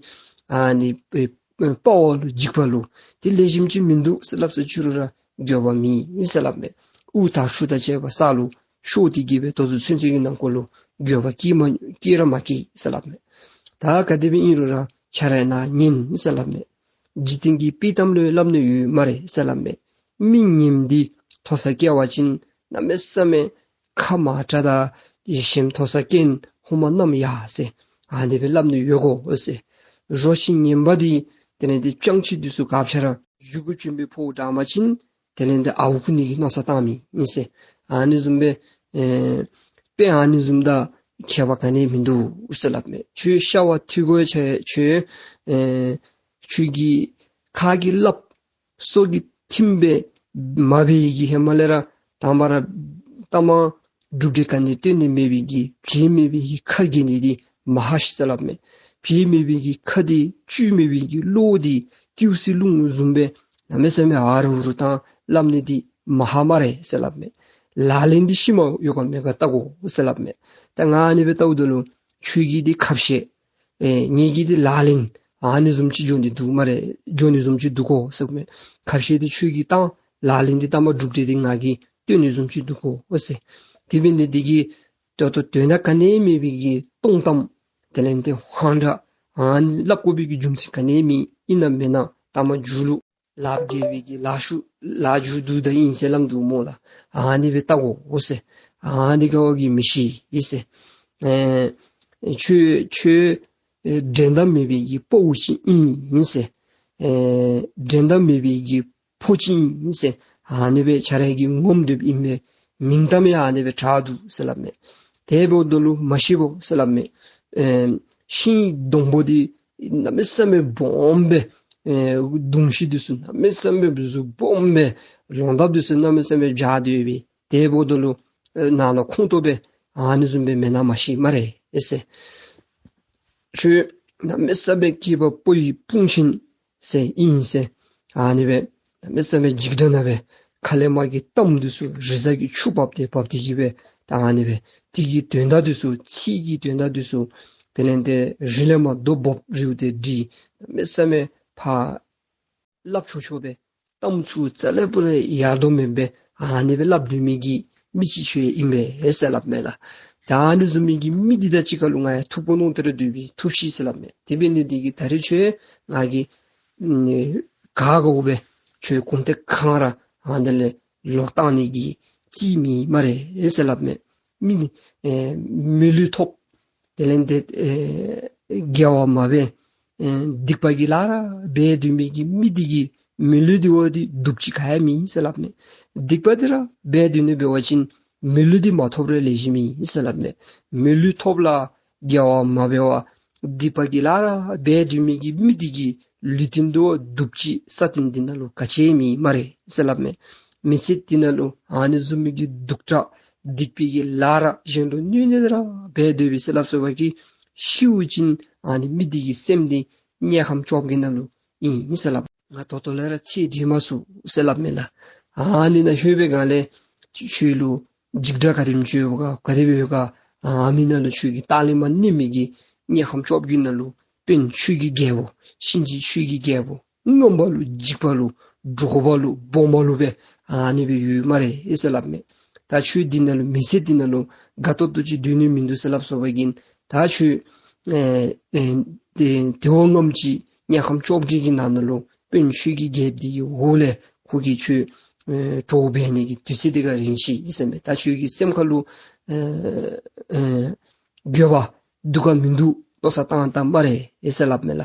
ཨ་ནི་དཔའ་བ་ལུ་འཇིགས་པ་ལུ་དེ་ལེགས་ཤོམ་ཅིག་མིན་འདུག་ཟེར་སླབ་ས་ཅི་རུང་ར་འགྱོད་པ་མེད་ཟེར་སླབ་མས། དབུགས་དང་ཁྲུ་དང་བཅས་པ་ས་ལུ་ཤོར་ཏེ་གི་སྦེ་ད་ལྟོ་ཚུན་ཚོད་ཀྱི་ནང་འཁོད་ལུ་འགྱོད་པ་སྐྱེས་མ་སྐྱེས་ར་མ་སྐྱེས་ཟེར་སླབ་མས། ད་ག་དེ་སྦེ་ཨིན་རུང་ར་ཁྱོད་ར་ནཱ་ཉན་ཟེར་སླབ་མས། འཇིག་རྟེན་གྱི་དཔྱེ་གཏམ་ལུ་སླབ་ནི་ཡོད་སྨ་རེ་ཟེར་སླབ་མས། མི་ངན་འདི་མཐོ་སར་བཀལ་བ་ཅིན་གནམ་མེད་ས་མེད་ཁ་མ་ཁྲ་དང་ཞེམ་མཐོ་སར་བཀལ་ཧོ་མ་གནམ་ཡར་ཟེར། ཨ་ནི་སྦེ་སླབ་ནི་ཡོད་གོ་ཟེར། རོ་ཁྱི་ངན་པ་འདི་དེ་ལས་ཏེ་སྤྱང་ཁྱི་འདི་ཚུ་ག་ཅི་ར་ གཞུག་གུ་བྱོན་པའི་ཕོཝ་དྲངས་པ་ཅིན་དེ་ལས་འདི་ཨརཝ་བརྐུ་ནི་གི་མནོ་བསམ་བཏང་མི་ཨིན་ཟེར། ཨ་ནི་བཟུམ་སྦེ་ཨེ་དཔེ་ཨ་ནི་བཟུམ་དང་ཁྱད་པར་ག་ནི་མིན་འདུག་ཟེར་སླབ་མས། ཁྱོད་ཤ་བ་ཐིག་གོ་ཆ་ཁྱོད་ཨེ་ཁྱོད་ཀྱི་ཁ་གི་སླབ་སོ་གི་ཐིམ་སྦེ་མ་འབད་ཡི་གི་ཧེ་མ་ལས་ར་དང་པ་ར་ལྟ་མ་གྲུབ་འབྲས་ག་ནི་སྟོན་ནི་མེད་པའི་གི་བྱེད་མེད་པའི་གི་ཁ་གི་ནི་འདི་མ་ཧ་ཤི་ཟེར་སླབ་མས། བྱེད་མེད་པའི་གི་ཁ་འདི་བཅུད་མེད་པའི་གི་བློ་འདི་ཏིའུ་སི་རླུང་བཟུམ་སྦེ་གནམ་མེད་ས་མེད་ཨ་རུ་རུ་བཏང་སླབ་ནི་འདི་མ་ཧ་སྨ་རེ་ཟེར་སླབ་མས། ལག་ལེན་འདི་ཤུལ་མ་ཡོད་ག་མེད་ག་བལྟ་དགོ་ཟེར་སླབ་མས། ད་ང་ཨ་ནི་སྦེ་བལྟཝ་ད་ལུ་ཁྱོད་ཀྱི་འདི་ཁ་བཤད་ཨེ་ངེ་གི་འདི་ལག་ལེན་ཨ་ནི་བཟུམ་ཅིག་འགྱོ་ནི་འདུག་སྨ་རེ། འགྱོ་ནི་བཟུམ་ཅིག་འདུག་གོ་ཟེར་མས། ཁ་བཤད་འདི་ཁྱོད་ཀྱིས་བཏང་ལག་ལེན་འདི་ལྟ་མ་གྲུབ་འབྲས་འདི་ང་གིས་སྟོན་ནི་བཟུམ་ཅིག་འདུག་གོ་ཟེར། དེ་འབད་ནི་འདི་གིས་ད་ལྟོ་དོན་དག་ག་ནི་མེད་པའི་གི་སྟོང་གཏམ་དེ་ལས་འདི་ཧང་སྒྲ་ཨ་ནི་སླབ་དགོ་པའི་གི་རྒྱུ་མཚན་ག་ནི་མེད། ཨིན་ན་མེན་ན་ལྟ་མ་མཇུག་ལུ་ལགཔ་རྒྱས་པའི་གི་ལག་ཤུབས་ལག་མཇུག་བསྡུ་ད་ཨིན་ཟེར་སླབ་འདུག་སྨོ་ལགས། ཨ་ནི་སྦེ་བལྟ་དགོ་ཟེར། ཨ་ནི་ག་བ་གིས་མི་ཤེས་ཨིན་ཟེར། ཨེ་ཁྱོད་ཁྱོད་ཨེ་འགྲན་ཟླ་མེད་པའི་གི་དཔའ་བོ་ཅིག་ཨིན་ཟེར། ཨེ་འགྲན་ཟླ་མེད་པའི་གི་ཕོ་ཅིག་ཨིན་ཟེར། ཨ་ནི་སྦེ་ཁྱོད་ར་གིས་ངོམ་སྡོདཔ་ཨིན་པས། མིང་གཏམ་ཡང་ཨ་ནི་སྦེ་གྲགས་འདུག་ཟེར་སླབ་མས། དེ་འབདཝ་ད་ལུ་མ་ཤེས་པོ་ཟེར་སླབ་མས། ཨེ་ཤིང་སྡོང་པོ་འདི་གནམ་མེད་ས་མེད་སྦོམ་སྦེ་ཨེ་གདུང་ཤིང་འདི་ཚུ་གནམ་མེད་ས་མེད་གཟུགས་སྦོམ་སྦེ་ལོང་འདབ་འདི་ཚུ་གནམ་མེད་ས་མེད་འཇའ་སྡོད་པའི་དེ་འབདཝ་ད་ལུ་ཨེ་ནང་ན་ཁོང་ཁྲོ་སྦེ་ཨ་ནི་བཟུམ་སྦེ་མེན་ན་མ་ཤེས་སྨ་རེ་ཨེ་ཟེར། ཁྱོད་གནམ་མེད་ས་མེད་སྐྱེས་པ་ཕོ་ཡི་དཔུང་ཆེན་ཟེར་ཨིན་ཟེར། ཨ་ནི་སྦེ་གནམ་མེད་ས་མེད་འཇིགས་སྐྲག་ནང་སྦེ་ཁ་ལས་མར་གྱི་གཏམ་འདི་ཚུ་རི་གཟར་གྱི་ཆུ་འབབ་སྟེ་འབབ་སྟེ་གི་སྦེ་ད་ཨ་ནི་སྦེ་དེ་གི་དོན་དག་འདི་ཚུ་ཚིག་གི་དོན་དག་འདི་ཚུ་དེ་ལས་འདི་རི་ལས་མར་རྡོ་འབོབ་རིལ་ཏེ་འདི་གནམ་མེད་ས་མེད་ཕར་སླབ་ཆོག་ཆོག་སྦེ་གཏམ་ཚུ་རྩ་ལས་པུ་ར་ཡལ་དོ་མེད་པར་ཨ་ནི་སྦེ་སླབ་སྡོད་མི་གི་མི་ཅིག་ཁྱོད་ཨིན་པས་ཟེར་སླབ་མས་ལགས། ད་ཨ་ནི་བཟུམ་མའི་གི་མི་འདི་དང་གཅིག་ཁར་ལུ་ང་ཡང་ཐུག་དགོ་མནོ་སྟེ་ར་སྡོད་པའི་ཐུགས་ཤིག་ཟེར་སླབ་མས། དེ་འབད་ནི་འདི་གིས་ད་རིས་ཁྱོད་ང་གིས་ཨམ་ག་དགའཝ་སྦེ་ཁྱོད་གུང་སྟེ་གང་ར་ཨ་ནི་ལས་ལོག་བཏང་ནི་གི་རྩིས་མེད་སྨ་རེ་ཟེར་སླབ་མས། མི་ནི་ཨེ་མི་ལུས་ཐོབ་དེ་ལས་འདི་ཨེ་དགེ་བ་མ་འབད་ཨེ་སྡིག་པ་གི་ལཱ་ར་འབད་སྡོད་མི་གི་མི་འདི་གིས་མི་ལུས་འདི་བ་འདི་སྡུག་ཅིག་ག་ཡང་མེད་ཟེར་སླབ་མས། སྡིག་པ་འདི་ར་འབད་སྡོད་ནི་འབད་བ་ཅིན་མི་ལུས་འདི་མ་ཐོབ་ར་ལེགས་ཤོམ་ཨིན་ཟེར་སླབ་མས། མི་ལུས་ཐོབ་ལ་དགེ་བ་མ་འབད་བར་སྡིག་པ་གི་ལཱ་ར་འབད་སྡོད་མི་གི་མི་འདི་གི་ལུས་རྟེན་འདི་བ་སྡུག་ཅིག་ས་སྟེང་འདི་ནང་ལུ་ག་ཅི་ཡང་མེད་སྨ་རེ་ཟེར་སླབ་མས། མི་ཚེ་འདི་ནང་ལུ་ཨ་ནི་བཟུམ་མའི་གི་སྡུག་དྲགས་སྡིག་པའི་གི་ལཱ་ར་གཞན་ལུ་གནོད་ནི་ར་འབད་སྡོད་པས་ཟེར་སླབ་སོ་བ་གིས་ཤིཝ་ཅིན་ཨ་ནི་མི་འདི་གི་སེམས་འདི་དམྱལ་ཁམས་བཅོ་བརྒྱད་ནང་ལུ་ཨིན་ཟེར་སླབ། ང་ད་ལྟོ་ལས་ར་ཚེ་འདི་མ་ཚུགས་ཟེར་སླབ་མས་ལགས། ཨ་ནི་ནང་ལྷོད་པའི་སྒང་ལས་ཁྱོད་ལུ་འཇིགས་སྐྲག་ག་དེམ་ཅིག་ཡོད་ག་ག་དེ་སྦེ་ཡོད་ག་ཨ་མི་ནང་ལུ་ཁྱོད་ཀྱིས་ལྟག་ལས་མར་མནན་མི་གི་དམྱལ་ཁམས་བཅོ་བརྒྱད་ནང་ལུ་དཔོན་ཆོས་ཀྱི་རྒྱལ་པོ་གཤིན་རྗེ་ཆོས་ཀྱི་རྒྱལ་པོ་རྔམ་པ་ལུ་འཇིགས་པ་ལུ་འདྲོག་པ་ལུ་སྦོམ་པ་ལུ་སྦེ་ཨ་ནི་སྦེ་ཡོད་སྨ་རེ་ཟེར་སླབ་མས། ད་ཁྱོད་འདི་ནང་ལུ་མི་ཚེ་འདི་ནང་ལུ་དགའ་ཏོག་ཏོ་ཅིག་སྡོད་ནི་མིན་འདུག་ཟེར་སླབ་སོ་བ་གིས་ད་ཁྱོད་ཨེ་ཨེ་དེ་དེ་བ་ངམ་ཅིག་དམྱལ་ཁམས་བཅོ་བརྒྱད་ཀྱི་ནང་ན་ལུ་དཔོན་ཆོས་ཀྱི་རྒྱལཔོ་འདི་གི་འོག་ལས་ཁོ་གིས་ཁྱོད་ཨེ་གྲོགས་འབད་ནི་གི་དུས་ཚོད་འདི་ག་རན་ཅི་ཟེར་མས། ད་ཁྱོད་ཀྱི་སེམས་ཁ་ལུ་ཨེ་ཨེ་འགྱོད་པ་སྡུག་ག་མིན་འདུག་མནོ་བསམ་བཏང་བཏངམ་སྨ་རེ་ཟེར་སླབ་མས་ལགས།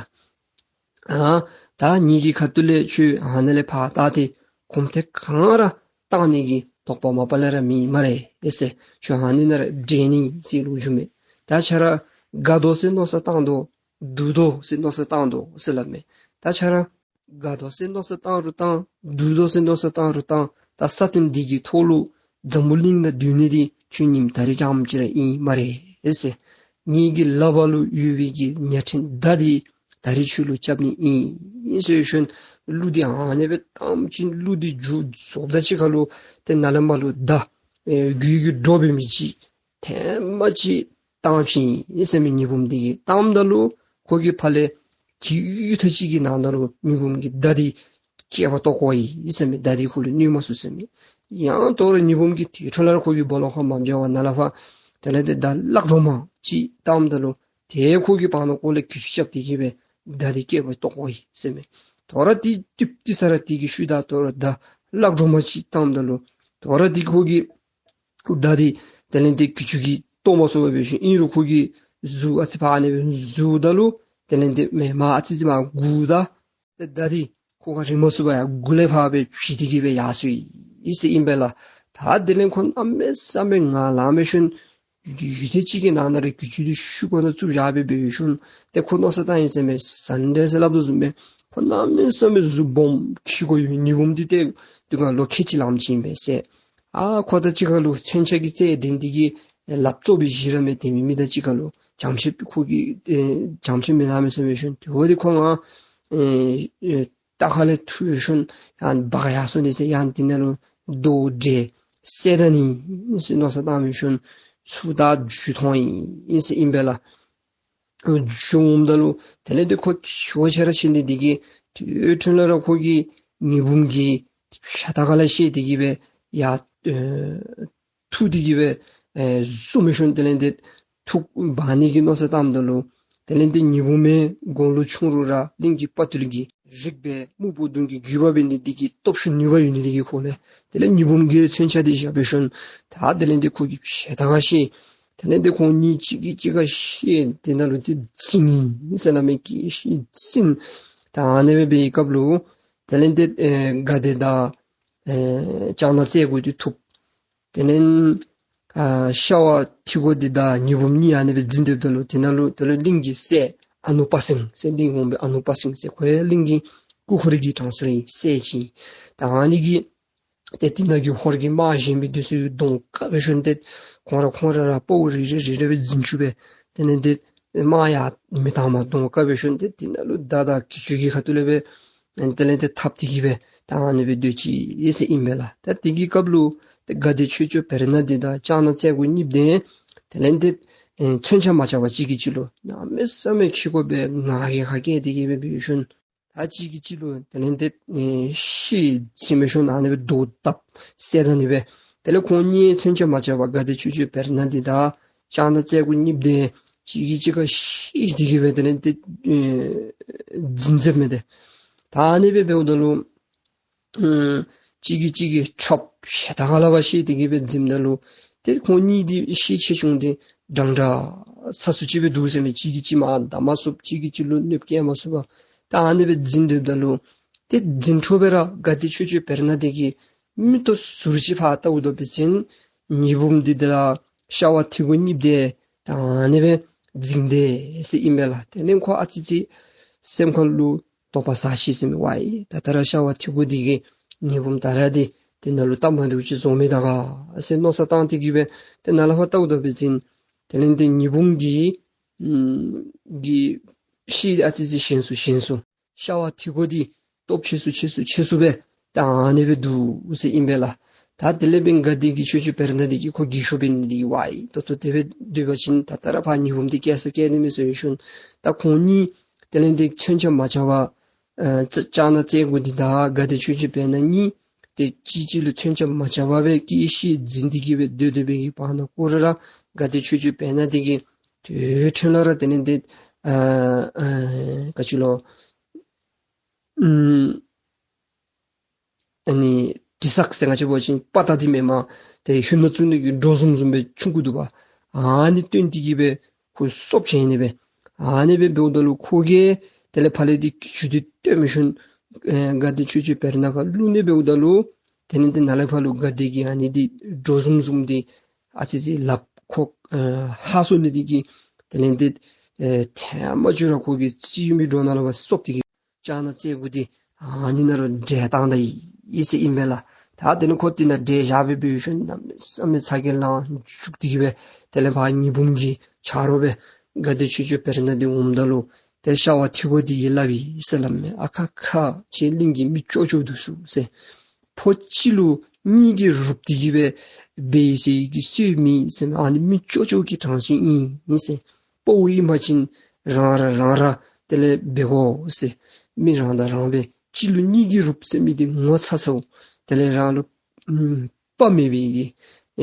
ཨ་ད་ངེ་གི་ཁ་ཐུག་ལས་ཁྱོད་ཨ་ནཱ་ལས་ཕར་བལྟ་སྟེ་གོམ་ཐེངས་གང་ར་བཏང་ནི་གི་དོགས་པ་མ་པ་ལས་ར་མེད་སྨ་རེ་ཨེ་ཟེར། ཁྱོད་ཨ་ནི་ནང་ར་འདྲེན་ནི་ཟེར་ལོ་རྒྱུས་མས། ད་ཁྱོད་ར་དགའ་དོ་ཟེར་མནོ་བསམ་བཏང་དོ་སྡུག་དོ་ཟེར་མནོ་བསམ་བཏང་དོ་ཟེར་སླབ་མས། ད་ཁྱོད་ར་དགའ་དོ་ཟེར་མནོ་བསམ་བཏང་རུང་བཏང་སྡུག་དོ་ཟེར་མནོ་བསམ་བཏང་རུང་བཏང་ད་ས་སྟེང་འདི་གི་ཐོག་ལུ་འཛམ་བུ་གླིང་ནང་སྡོད་ནི་འདི་ཁྱོད་ཉིནམ་ད་རིས་རྐྱངམ་ཅིག་ར་ཨིན་སྨ་རེ་ཨེ་ཟེར། ངེ་གི་ལག་པ་ལུ་ཡོད་པའི་གི་ཉ་ཕྲན་མདའ་འདི་ད་རིས་ཁྱོད་ལུ་རྐྱབ་ནི་ཨིན་ཟེར་ཞིནམ་གླུ་འདི་ཨ་ནི་སྦེ་བཏངམ་ཅིག་གླུ་འདི་མཇུག་རྫོགསཔ་ད་གཅིག་ཁར་ལུ་ཏེ་ནཱ་ལས་མར་ལུ་མདའ་ཨེ་རྒྱུད་ཀྱི་སྒྲོ་འབད་མི་ཅིག་ཐེངས་མ་ཅིག་བཏང་ཅི་ཨིན་ཟེར་མས། ཉི་འབུམ་འདི་གིས་བཏངམ་ད་ལུ་ཁོ་གི་ཕར་ལས་དེ་ཡུད་ཐག་ཅིག་གི་ནང་ན་ལུ་ཉི་འབུམ་གྱི་མདའ་འདི་སྐེད་པ་བཏོག་བཀོ་ཡི་ཟེར་མས། མདའ་འདི་ཁོ་ལུ་གནོད་མ་ཚུགས་ཟེར་མས། ཡང་དོ་རུང་ཉི་འབུམ་གྱིས་དེ་འཕྲོ་ལས་ཁོ་གི་སྦོ་ལོགས་ཁར་མ་འབྱོན་པར་ནཱ་ལས་ཕར་དེ་ལས་ཏེ་མདའ་གླག་སྒྲོན་མ་ཅིག་བཏངམ་ད་ལུ་ཏེ་ཁོ་གིས་བར་ན་ཁོ་ལས་གྱི་ཅུ་རྐྱབ་སྟེ་གི་སྦེ་མདའ་འདི་སྐེད་པ་བཏོག་བཀོ་ཡི་ཟེར་མས། དོ་རུང་དེ་དུས་དེ་ས་ར་དེ་གི་ཤུལ་ད་དོ་རུང་མདའ་གླག་སྒྲོན་མ་ཅིག་བཏངམ་ད་ལུ་དོ་རུང་དེ་ཁོ་གིས་མདའ་འདི་དེ་ལས་ཏེ་གྱི་ཅུ་གིས་བཏོག་མ་ཚུགས་པར་འབད་ཞིནམ་ཨིན་རུང་ཁོ་གིས་གཟུགས་ཨ་ཙི་ཕར་ཨ་ནི་སྦེ་གཟུརཝ་ད་ལུ་དེ་ལས་ཏེ་མེན་མར་ཨ་ཙི་ཙི་མར་སྒུརཝ་ད་ཏེ་མདའ་འདི་ ཁོ་ག་རིང་མ་ཚུགས་པར་ཡར་མགུ་ལས་ཕར་སྦེ་བྱིང་སྟེ་གི་སྦེ་ཡར་སོང་ཡི་ཟེར་ཨིན་པས་ལགས། ད་དེ་ལས་ཁོ་གནམ་མེད་ས་མེད་ངང་ལངས་སྦེ་ཤོན་ཡུད་ཐེངས་ཅིག་གི་ནང་ན་ར་གྱི་ཅུང་འདི་ཤུགས་ཁོ་ན་བཙུགས་བཞག་སྦེ་འབད་ཡོད་ཤོན། ཏེ་ཁོ་མནོ་བསམ་བཏང་ཡི་ཟེར་མས། ཟ་ནི་འདྲས་ཟེར་སླབ་དོ་བཟུམ་སྦེ་ཁོ་གནམ་མེད་ས་མེད་གཟུགས་སྦོམ་ཁྱི་གོ་ཡོད། ཉི་འབུམ་འདི་ཏེ་དེ་ཁར་ལོ་ཁལ་གཅིག་ལངམ་ཅིག་ཨིན་པས་ཟེར། ཨ་ཁོ་དང་གཅིག་ཁར་ལུ་མཚོན་ཆ་གི་རྩལ་འགྲན་ཏེ་གི་ལགཔ་བཙོག་སྦེ་བཞེས་ར་མས། དེ་མི་མི་དང་གཅིག་ཁར་ལུ་བྱང་ཆུབ་ཁོ་གིས་ཨེ་བྱང་ཆུབ་མི་ལང་མས་ཟེར་མས་ཤོན། དེ་འབདཝ་ད་ཁོ་ང་ཨེ་ཨེ་རྟ་ཁ་ལས་འཐུ་ཡོད་ཤོན། ཡང་འབག་ཡར་སོང་ནི་ཟེར། ཡང་དེ་ནང་ལུ་རྡོ་འདྲེ་བསད་ད་ནི་ཨིན་ཟེར་མནོ་བསམ་བཏང་མས་ཤོན། ཚུར་ད་འགྱོ་འཐོན་ཡི་ཟེར་ཨིན་པས་ལགས། འགྱོ་འོངམ་ད་ལུ་དེ་ལས་ཏེ་ཁོ་ཁྱོ་ཆ་ར་ཤི་ནི་དེ་གིས་དེ་འཕྲོ་ལས་ར་ཁོ་གིས་ཉི་འབུམ་གྱི་ཤ་ཏ་ཁ་ལས་བཤེད་དེ་གི་སྦེ་ཡར་ཨེ་འཐུ་སྟེ་གི་སྦེ་ཨེ་བཟུང་མས་ཤོན། དེ་ལས་ཏེ་འཐུ་འབག་ནི་གི་མནོ་བསམ་བཏངམ་ད་ལུ་དེ་ལས་ཏེ་ཉི་འབུམ་མའི་གོང་ལུ་ཆུང་རུང་ར་གླིང་གི་དཔའ་བརྟུལ་གྱི་རིགས་པའི་སྨུག་པོ་གདོང་གི་རྒྱུད་པ་འབད་ནི་དེ་གིས་སྟོབས་ཤུགས་ནུས་པ་ཡོད་ནི་དེ་གིས་ཁོ་ལས་དེ་ལས་ཉི་འབུམ་གྱིས་མཚོན་ཆ་འདི་བཞག་པས་ཤོན། ད་དེ་ལས་ཏེ་ཁོ་གིས་ཤ་ཏ་ཁ་བཤེད། དེ་ལས་ཏེ་ཁོང་གཉིས་གཅིག་གིས་གཅིག་ཁར་བཤེད། དེ་ནང་ལུ་ཏེ་འཛིང་ཡི་ཟེར་སླབ་མས། གི་ཤི་འཛིང་། ད་ཨ་ནི་སྦེ་འབད་བའི་སྐབས་ལུ་དེ་ལས་ཏེ་ཨེ་དགའ་བདེ་དང་ཨེ་ལྕང་ནག་རྩེ་དགུ་འདི་ཐུག། དེ་ལས་ཨ་ཤ་བ་ཐི་གོ་འདི་དང་ཉི་འབུམ་གཉིས་ཨ་ནི་སྦེ་འཛིང་སྡོདཔ་ད་ལུ་དེ་ནང་ལུ་དེ་ལུ་གླིང་གི་སྲས་ཨ་ནུ་དཔའ་སེང་ཟེར་གླིང་འོག་པའི་ཨ་ནུ་དཔའ་སེང་ཟེར་ཁོ་ཡང་གླིང་གི་སྐུ་འཁོར་གྱི་དྲང་སྲོང་ཨིན་ཟེར་ཅིག། ད་ཨ་ནི་གིས་ཏེ་དེ་ནང་གི་ཧོར་གྱི་དམག་གཞན་མི་འདི་ཚུ་གདོང་དཀར་སྦེ་ཤོན་ཏེ་ཁོང་ར་ཁོང་ར་ར་དཔའ་བོ་རེ་རེ་རེ་རེ་སྦེ་འཛིང་བཅུག་སྦེ་དེ་ལས་ཏེ་དམག་ཡང་མི་དང་མ་གདོང་དཀར་སྦེ་ཤོན་ཏེ་དེ་ནང་ལུ་མདའ་དང་གྱི་ཅུང་གི་ཁ་ཐུག་ལས་སྦེ་དེ་ལས་ཏེ་འཐབ་སྟེ་གི་སྦེ་ད་ཨ་ནི་སྦེ་སྡོད་ཅི་ཟེར་ཨིན་པས་ལགས། ད་དེ་གི་སྐབས་ལུ་ཏེ་དགའ་བདེ་ཆོས་སྐྱོང་བེར་ནག་འདི་དང་ལྕང་ནག་རྩེ་དགུ་གཉིསཔོ་འདི་དེ་ལས་ཏེ་ཨེ་མཚོན་ཆ་མ་རྐྱབ་པར་གཅིག་གིས་གཅིག་ལུ་གནམ་མེད་ས་མེད་ཁྱི་གོ་སྦེ་ངར་གྱིས་ཁ་སྐད་དེ་གི་སྦེ་འབད་ཤོན། ད་གཅིག་གིས་གཅིག་ལུ་དེ་ལས་ཏེ་ཨེ་ཤི་འཛིང་མས་ཤོན། ཨ་ནི་སྦེ་རྡོ་བཏབ་བསད་ད་ནི་སྦེ་དེ་ལས་ཁོང་གཉིས་མཚོན་ཆ་མ་རྐྱབ་པར་དགའ་བདེ་ཆོས་སྐྱོང་བེར་ནག་འདི་དང་ལྕང་ནག་རྩེ་དགུ་གཉིསཔོ་འདི་གཅིག་གིས་གཅིག་ཁར་ཤི་དེ་གི་སྦེ་དེ་ལས་ཏེ་ཨེ་འཛིང་འཛིངམ་མས་ཏེ། ད་ཨ་ནི་སྦེ་འབདཝ་ད་ལུ་ཨེ་གཅིག་གིས་གཅིག་གི་ཁྲབ་ཤ་ཏ་ཁ་ལས་ཕར་བཤེད་དེ་གི་སྦེ་འཛིངམ་ད་ལུ་ཏེ་ཁོང་གཉིས་འདི་ཤེད་ཆེ་ཆུང་འདི་འདྲན་འདྲ་ས་སུ་ཅིག་སྦེ་འདུག་ཟེར་མས། གཅིག་གིས་གཅིག་མར་བརྡབ་མ་ཚུགས། གཅིག་གིས་གཅིག་ལུ་གནོདཔ་བཀལ་མ་ཚུགས་པར་ད་ཨ་ནི་སྦེ་འཛིང་སྡོདཔ་ད་ལུ་ཏེ་འཛིང་འཕྲོ་སྦེ་ར་དགའ་བདེ་ཆོས་སྐྱོང་བེར་ནག་འདི་གིས་མིག་ཏོ་ཟུར་ཅིག་ཕར་བལྟཝ་ད་འབད་བ་ཅིན་ཉི་འབུམ་འདི་དང་ཤ་བ་ཐི་གོ་གཉིསཔོ་འདི་ད་ཨ་ནི་སྦེ་འཛིང་དེས་ཟེར་ཨིན་པས་ལགས། དེ་ལས་ཁོ་ཨ་ཙི་ཙི་སེམས་ཁར་ལུ་དོགས་པ་ཟ་ཅི་ཟེར་མས། ཝའི་ད་ལྟོ་ར་ཤ་བ་ཐི་གོ་འདི་གིས་ཉི་འབུམ་ད་ར་འདི་དེ་ནང་ལུ་སྟབས་མ་བདེཝ་ཅིག་བཟོ་མི་ད་ག་ཟེར་མནོ་བསམ་བཏང་དེ་གི་སྦེ་ཏེ་ནཱ་ལས་ཕར་བལྟཝ་ད་འབད་བ་ཅིན་དེ་ལས་ཏེ་ཉི་འབུམ་གྱི་ཨམ་གྱི་ཤེད་ཨ་ཙི་ཙི་ཞན་སོང་ཞན་སོང་། ཤ་བ་ཐི་གོ་འདི་སྟོབས་ཆེ་སུ་ཆེ་སུ་ཆེ་སུ་སྦེ་ད་ཨ་ནི་སྦེ་འདུག་ཟེར་ཨིན་པས་ལགས། ད་དེ་ལས་འབད་དགའ་བདེ་གི་ཆོས་སྐྱོང་བེར་ནག་འདི་གིས་ཁོ་གི་ཤོ་འབད་ནི་འདི་གིས་ཝའི་ད་ལྟོ་དེ་སྦེ་སྡོད་པ་ཅིན་ད་ལྟོ་ར་ཕར་ཉི་འབུམ་འདི་སྐྱེལ་ས་སྐྱེལ་ནི་མས་ཟེར་ཞིནམ་ད་ཁོང་གཉིས་དེ་ལས་ཏེ་མཚོན་ཆ་མ་རྐྱབ་པར་ཨེ་ལྕང་ནག་རྩེ་དགུ་འདི་དང་དགའ་བདེ་ཆོས་སྐྱོང་བེར་ནག་གཉིས་ཏེ་གཅིག་གཅིག་ལུ་མཚོན་ཆ་མ་རྐྱབ་པར་སྦེ་སྐད་ཤེད་འཛིང་སྟེ་གི་སྦེ་སྡོད་སྡོད་པའི་གི་བར་ན་ཁོ་ར་ར་དགའ་བདེ་ཆོས་སྐྱོང་བེར་ནག་འདི་གིས་དེ་འཕྲོ་ལས་ར་དེ་ལས་ཏེ་ཨ་ཨ་ག་ཅི་ལོ་ཨམ་ཨ་ནི་དྲི་ཟ་ཟེར་ང་བཅས་འབད་བ་ཅིན་དཔའ་རྟགས་འདི་མེན་པར་ཏེ་ཧུད་ནང་བཙུགས་ནི་གི་སྒྲོ་བཟུམ་བཟུམ་སྦེ་ཆུང་ཀུ་འདུག་པ། ཨ་ནི་བཏོན་ཏེ་གི་སྦེ་ཁོ་སོབ་བྱིན་ནི་སྦེ། ཨ་ནི་སྦེ་འབདཝ་ད་ལུ་ཁོ་གིས་དེ་ལས་ཕར་ལས་ཏེ་གི་ཅུང་འདི་བཏོན་མི་ཤུལ་ཨེ་དགའ་བདེ་ཆོས་སྐྱོང་བེར་ནག་ཁར་བླུག་ནི་འབདཝ་ད་ལུ་དེ་ལས་ཏེ་ནཱ་ལས་ཕར་ལུ་དགའ་བདེ་གི་ཨ་ནི་འདི་སྒྲོ་བཟུམ་བཟུམ་འདི་ཨ་ཙི་ཙི་ལགཔ་ཁོ་ཨེ་ཧ་སོ་ནི་འདི་གིས་དེ་ལས་ཏེ་ཨེ་ཐལ་མ་བཅུག་ར་ཁོ་གི་རྩིབ་མའི་སྒྲོ་ནང་ལུ་སྦེ་སོབ་སྟེ་གི་ལྕང་ནག་རྩེ་དགུ་འདི་ཨ་ནི་ནང་ལུ་བསྒྲལ་བཏང་ད་ཡི་ཟེར་ཨིན་པས་ལགས། ད་དེ་ལས་ཁོ་དེ་ནང་བསྒྲལ་བཞག་སྦེ་འབད་ཞིནམ་གནམ་མེད་ས་མེད་ཚ་གྱང་ལངས་བཅུག་སྟེ་གི་སྦེ་དེ་ལས་ཕར་ཉི་འབུམ་གྱི་ཆ་རོགས་སྦེ་དགའ་བདེ་ཆོས་སྐྱོང་བེར་ནག་འདི་འོངམ་ད་ལུ་ཏེ་ཤ་བ་ཐི་གོ་འདི་གིས་སླབ་ཡི་ཟེར་སླབ་མས། ཨ་ཁ་ཁ་ཁྱེད་གླིང་གི་མི་ཅོག་ཅོག་འདུག་ཟེར། ཕོ་གཅིག་ལུ་གཉིས་ཀྱིས་རུབ་སྟེ་གི་སྦེ་འབད་ཡི་ཟེར་གྱི་སྲོལ་མེད་ཟེར་མས། ཨ་ནི་མི་ཅོག་ཅོག་གི་དྲང་སྲོང་ཨིན་ཟེར། དཔའ་བོ་ཨིན་པ་ཅིན་རང་ར་རང་ར་དེ་ལས་འབད་དགོ་ཟེར། མི་རང་དང་རང་སྦེ་གཅིག་ལུ་གཉིས་ཀྱིས་རུབ་ཟེར་མི་འདི་ངོ་ཚ་ཚ་བོ། དེ་ལས་རང་ལུ་ཨམ་དཔའ་མེད་པའི་གི་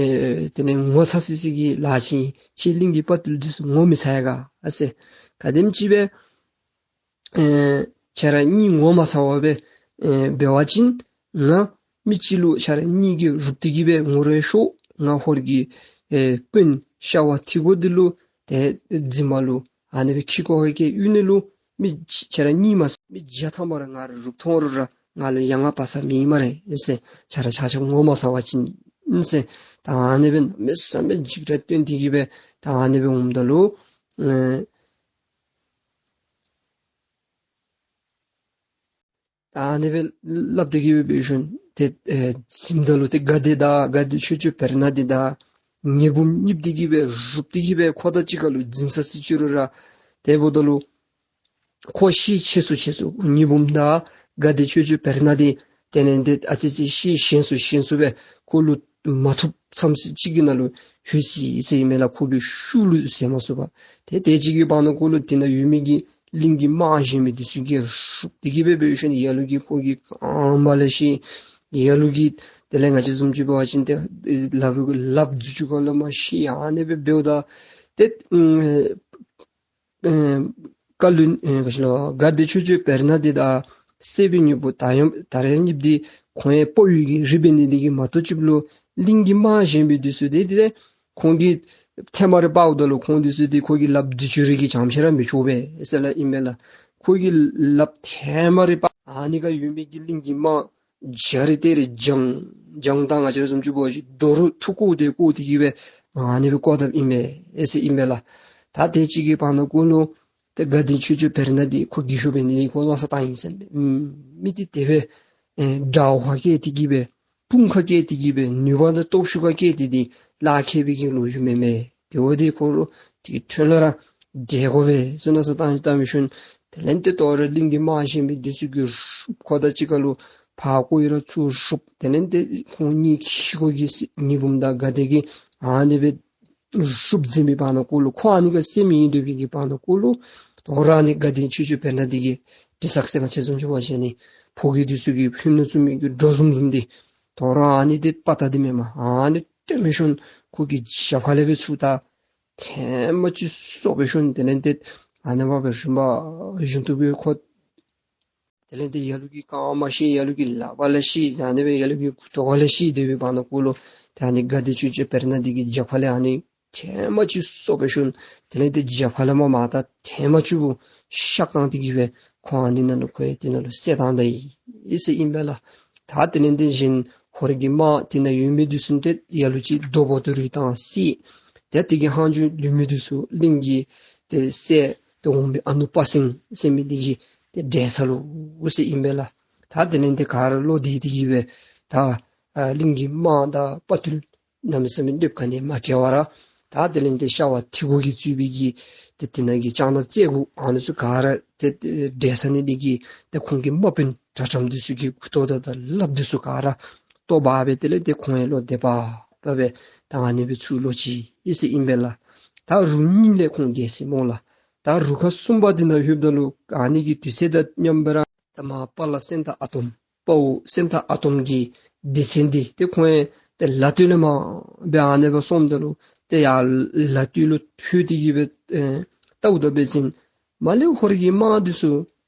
ཨེ་དེ་ལས་ངོ་ཚ་སི་སི་གི་ལཱ་ཅིག་ཨིན། ཁྱེད་གླིང་གི་དཔའ་བརྟུལ་འདི་ཚུ་ངོ་མི་ཚ་ཡ་ག་ཨ་ཟེར། ག་དེམ་ཅིག་སྦེ་ཨེ་ཁྱེད་ར་གཉིས་ངོ་མ་ཚ་བར་སྦེ་ཨེ་འབད་བ་ཅིན་ང་མི་གཅིག་ལུ་ཁྱེད་ར་གཉིས་ཀྱིས་རུབ་སྟེ་གི་སྦེ་ངོ་རེ་ཤོག། ང་ཧོར་གྱི་ཨེ་དཔོན་ཤ་བ་ཐི་གོ་འདི་ལུ་ཏེ་འཛིང་མ་ལུ་ཨ་ནི་སྦེ་ཁྱི་གོ་ཧེ་ཀེ་གཡུག་ནི་ལུ་ མི་ཁྱེད་ར་གཉིད་མ་སད། མི་བརྒྱ་ཐམ་པ་ར་ང་ར་རུབ་ཐོན་རུང་ར་ང་ལུ་ཡ་ང་པ་ས་མེད་སྨ་རེ་ཨིན་ཟེར། ཁྱེད་ར་ཆ་ཁྱབ་ངོ་མ་ཚ་བ་ཅིན་ཨིན་ཟེར། ད་ཨ་ནི་སྦེ་གནམ་མེད་ས་མེད་འཇིགས་སྐྲག་སྟོན་ཏེ་གི་སྦེ་ད་ཨ་ནི་སྦེ་འོངམ་ད་ལུ་ཨེ་ད་ཨ་ནི་སྦེ་སླབ་སྟེ་གི་སྦེ་འབད་ཞིནམ་ཏེ་ཨེ་གཟིམ་ད་ལུ་ཏེ་དགའ་བདེ་དང་དགའ་བདེ་ཆོས་སྐྱོང་བེར་ནག་འདི་དང་ཉི་འབུམ་གཉིསཔོ་འདི་གིས་སྦེ་རུབ་སྟེ་གི་སྦེ་ཁོ་དང་གཅིག་ཁར་ལུ་འཛིང་ས་ཅིག་ཅིག་རུང་ར་དེ་འབདཝ་ད་ལུ་ཁོ་ཤི་ཆེ་སུ་ཆེ་སུ་ཉི་འབུམ་དང་དགའ་བདེ་ཆོས་སྐྱོང་བེར་ནག་འདི་དེ་ལས་ཏེ་ཨ་ཙི་ཅིག་ཤི་ཞན་སུ་ཞན་སུ་སྦེ་ཁོ་ལུ་མ་ཐུབ་མཚམས་ཅིག་གི་ནང་ལུ་ལྷོད་སོ་ཡི་ཟེར་ཨིན་མས་ལགས། ཁོ་གི་ཤུགས་ལུ་ཟེར་མ་ཚུགས་པར། ཏེ་དེ་ཅིག་གི་བར་ན་ཁོ་ལུ་དེ་ནང་ཡོད་མི་གི་གླིང་གི་དམག་གཞན་མི་འདི་ཚུ་གིས་རུབ་སྟེ་གི་སྦེ་འབད་ཞིནམ་ལ་ལུ་གིས་ཁོ་གི་རྐངམ་ལས་ཤི། ལ་ལུ་གིས་དེ་ལས་ང་བཅས་བཟུམ་ཅིག་འབད་བ་ཅིན་ཏེ་ལགཔ་ལགཔ་མཛུབ་ཅུང་ཁ་ལས་མར་ཤི། ཨ་ནི་སྦེ་འབདཝ་ད་ཏེ་ཨེ་ཀ་ལུ་ཨེ་ག་ཅི་ལོ་དགའ་བདེ་ཆོས་སྐྱོང་བེར་ནག་འདི་དང་སྲས་པའི་སྨྱུ་གུ་དར་ཡམ་དར་ཡམ་གཉིསཔོ་འདི་ཁོང་ཡང་དཔའ་བོ་གི་རིགས་འབད་ནི་འདི་གིས་མ་གཏོགས་ཅིག་ལུ་གླིང་གི་དམག་གཞན་མི་འདི་ཚུ་ཏེ་ཏེ་ཁོང་གིས་ཐལ་མ་རེ་སྤརཝ་ད་ལུ་ཁོང་འདི་ཚུ་ཏེ་ཁོ་གི་ལགཔ་མཛུབ་ཅུང་རེ་གིས་བཅག་ཤེས་ར་མི་ཆོག་པས་ཟེར་སླབ་ཨིན་མས་ལགས། ཁོ་གི་ལགཔ་ཐལ་མ་རེ་སྤར་ཨ་ནི་ཁར་ཡོད་མི་གི་གླིང་གི་དམག་བྱ་རེ་ཏེ་རེ་བྱང་བྱང་ད་ང་བཅས་བཟུམ་ཅིག་འབད་བ་ཅིན་རྡོ་རུག་ཐུག་བཀོ་སྟེ་བཀོ་སྟེ་གི་སྦེ་ཨ་ནི་སྦེ་བཀོ་དཔ་ཨིན་མས་ཟེར་ཨིན་མས་ལགས། ད་དེ་ཅིག་གི་བར་ན་ཁོ་ལུ་ཏེ་དགའ་བདེ་ཆོས་སྐྱོང་བེར་ནག་འདི་ཁོ་རྒས་ཤོས་འབད་ནི་འདི་ཁོ་མནོ་བསམ་བཏང་ཡི་ཟེར་མས། ཨུམ་མི་འདི་དེ་སྦེ་ཨེ་དགྲ་བོ་ཁར་བཀལ་ཏེ་གི་སྦེ་དཔུང་ཁར་བཀལ་ཏེ་གི་སྦེ་ནུས་པ་དང་སྟོབས་ཤུགས་ཁར་བཀལ་ཏེ་འདི་ལཱ་ཁག་པའི་གི་ལོ་རྒྱུས་མེན་མས། དེ་འབདཝ་ད་ཁོ་ར་དེ་གི་ཁྲོད་ལས་ར་བསྒྲལ་དགོ་པས་ཟེར་མནོ་བསམ་བཏང་བཏང་བའི་ཤུལ་དེ་ལས་ཏེ་དོ་རུང་གླིང་གི་དམག་གཞན་མི་འདི་ཚུ་གིས་རུབ་ཁོ་དང་གཅིག་ཁར་ལུ་ཕར་བཀོ་ཡི་ར་ཚུར་རུབ། དེ་ལས་ཏེ་ཁོང་གཉིས་ཀྱི་ཤི་སྒོ་གི་ཉི་འབུམ་དང་དགའ་བདེ་གིས་ཨ་ནི་སྦེ་རུབ་འཛིང་པའི་བར་ན་ཁོ་ལུ་ཁོ་ཨ་ནི་ཁར་སེམས་ཡེངས་སྡོད་པའི་གི་བར་ན་ཁོ་ལུ་དོ་རུང་ཨ་ནི་དགའ་བདེ་ཆོས་སྐྱོང་བེར་ནག་འདི་གི་དེ་ཚ་ཟེར་ང་བཅས་བཟུམ་ཅིག་འབད་བ་ཅིན་ཨ་ནི་ཕོ་རྒྱས་འདི་ཚུ་གིས་ཧུན་ནུ་བཙུགས་མི་གི་སྒྲོ་བཟུམ་བཟུམ་འདི་དོ་རུང་ཨ་ནི་འདི་དཔའ་རྟགས་འདི་མེན་མས། ཨ་ནི་སྟོན་མི་ཤུལ་ཁོ་གི་རྒྱབ་ཁ་ལས་སྦེ་ཚུར་ད་ཐེངས་མ་གཅིག་སོ་སྦེ་ཤུལ་དེ་ལས་ཏེ་ཨ་ནི་མ་སྦེ་རིམ་པ་བཞིན་དུ་སྦེ་ཁོ་དེ་ལས་ཏེ་ལ་ལུ་གིས་རྐངམ་ཤི། ལ་ལུ་གིས་ལགཔ་ལས་ཤི། ཨ་ནི་སྦེ་ལ་ལུ་གིས་མགུ་ཏོ་ཁ་ལས་ཤི་སྡོད་པའི་བར་ན་ཁོ་ལུ་ཏེ་ཨ་ནི་དགའ་བདེ་ཆོས་སྐྱོང་བེར་ནག་འདི་གི་རྒྱབ་ཁ་ལས་ཨ་ནི་ཐེངས་མ་གཅིག་སོ་སྦེ་ཤུལ་དེ་ལས་ཏེ་རྒྱབ་ཁ་ལས་མར་མར་ད་ཐེངས་མ་གཅིག་པོ་ཤ་བཀང་སྟེ་གི་སྦེ་ཁོ་ཨ་ནི་ནང་ལུ་ཁོ་ཡང་དེ་ནང་ལུ་བསད་བཏང་ད་ཡི་ཟེར་ཨིན་པས་ལགས། ད་དེ་ལས་ཏེ་གཞན་ཧོར་གྱི་དམག་དེ་ནང་ཡོད་མི་འདི་ཚུ་ཏེ་ལ་ལུ་ཅིག་རྡོ་བོ་ཏོ་རུ་བཏང་བསད། ཏེ་དེ་གི་ཧང་ཇུ་ཡོད་མི་འདི་ཚུ་གླིང་གི་ཏེ་སྲས་ཏེ་འོང་མི་ཨ་ནུ་དཔའ་སེང་ཟེར་མི་འདི་གིས་ཏེ་བསྒྲལ་ཚར་ལོ་ཟེར་ཨིན་པས་ལགས། ད་དེ་ལས་ཏེ་ག་ར་ལོག་སྟེ་དེ་གི་སྦེ་ད་ཨ་གླིང་གི་དམག་དང་དཔའ་རྟུལ་གནམ་མེད་ས་མེད་སྡེབ་ཁ་ནི་མ་བཀལ་བར་ར་ད་དེ་ལས་ཏེ་ཤ་བ་ཐི་གུ་གིས་གཙོས་པའི་གི་ཏེ་དེ་ནང་གི་ལྕང་ནག་རྩེ་དགུ་ཨ་ནི་ཚུ་ག་ར་ཏེ་ཏེ་བསྒྲལ་ཚར་ནི་འདི་གིས་ཏེ་ཁོང་གི་དམག་དཔོན་དྲག་དྲགས་འདི་ཚུ་གི་མགུ་ཏོ་དང་ལགཔ་འདི་ཚུ་ག་ར་བཏོག་འབག་སྦེ་དེ་ལས་ཏེ་ཁོང་ཡང་ལོག་སྡོད་པ་སྦེ་ད་ཨ་ནི་སྦེ་ཚུར་ལོག་ཅི་ཨིན་ཟེར་ཨིན་པས་ལགས། ད་རུ་གཉིས་ལས་ཁོང་བསྒྲལ་ཟེར་སྨོ་ལགས། ད་རུ་ཁག་གསུམ་པ་འདི་ནང་ལྷོདཔ་ད་ལུ་ཨ་ནི་གི་དུས་ཚོད་དང་མཉམ་པར་ད་མར་དཔའ་ལ་སེང་སྟག་ཨ་དོམ་དཔའ་བོ་སེང་སྟག་ཨ་དོམ་གྱི་སྡེ་ཚན་འདི་ཏེ་ཁོང་ཡང་ཏེ་ལ་སྟོད་ལས་མར་སྦེ་ཨ་ནི་སྦེ་སོངམ་ད་ལུ་ཏེ་ཡར་ལ་སྟོད་ལུ་ལྷོད་དེ་གི་སྦེ་ཨེ་བལྟཝ་ད་འབད་བ་ཅིན་མར་ལས་ཧོར་གྱི་དམག་འདི་ཚུ་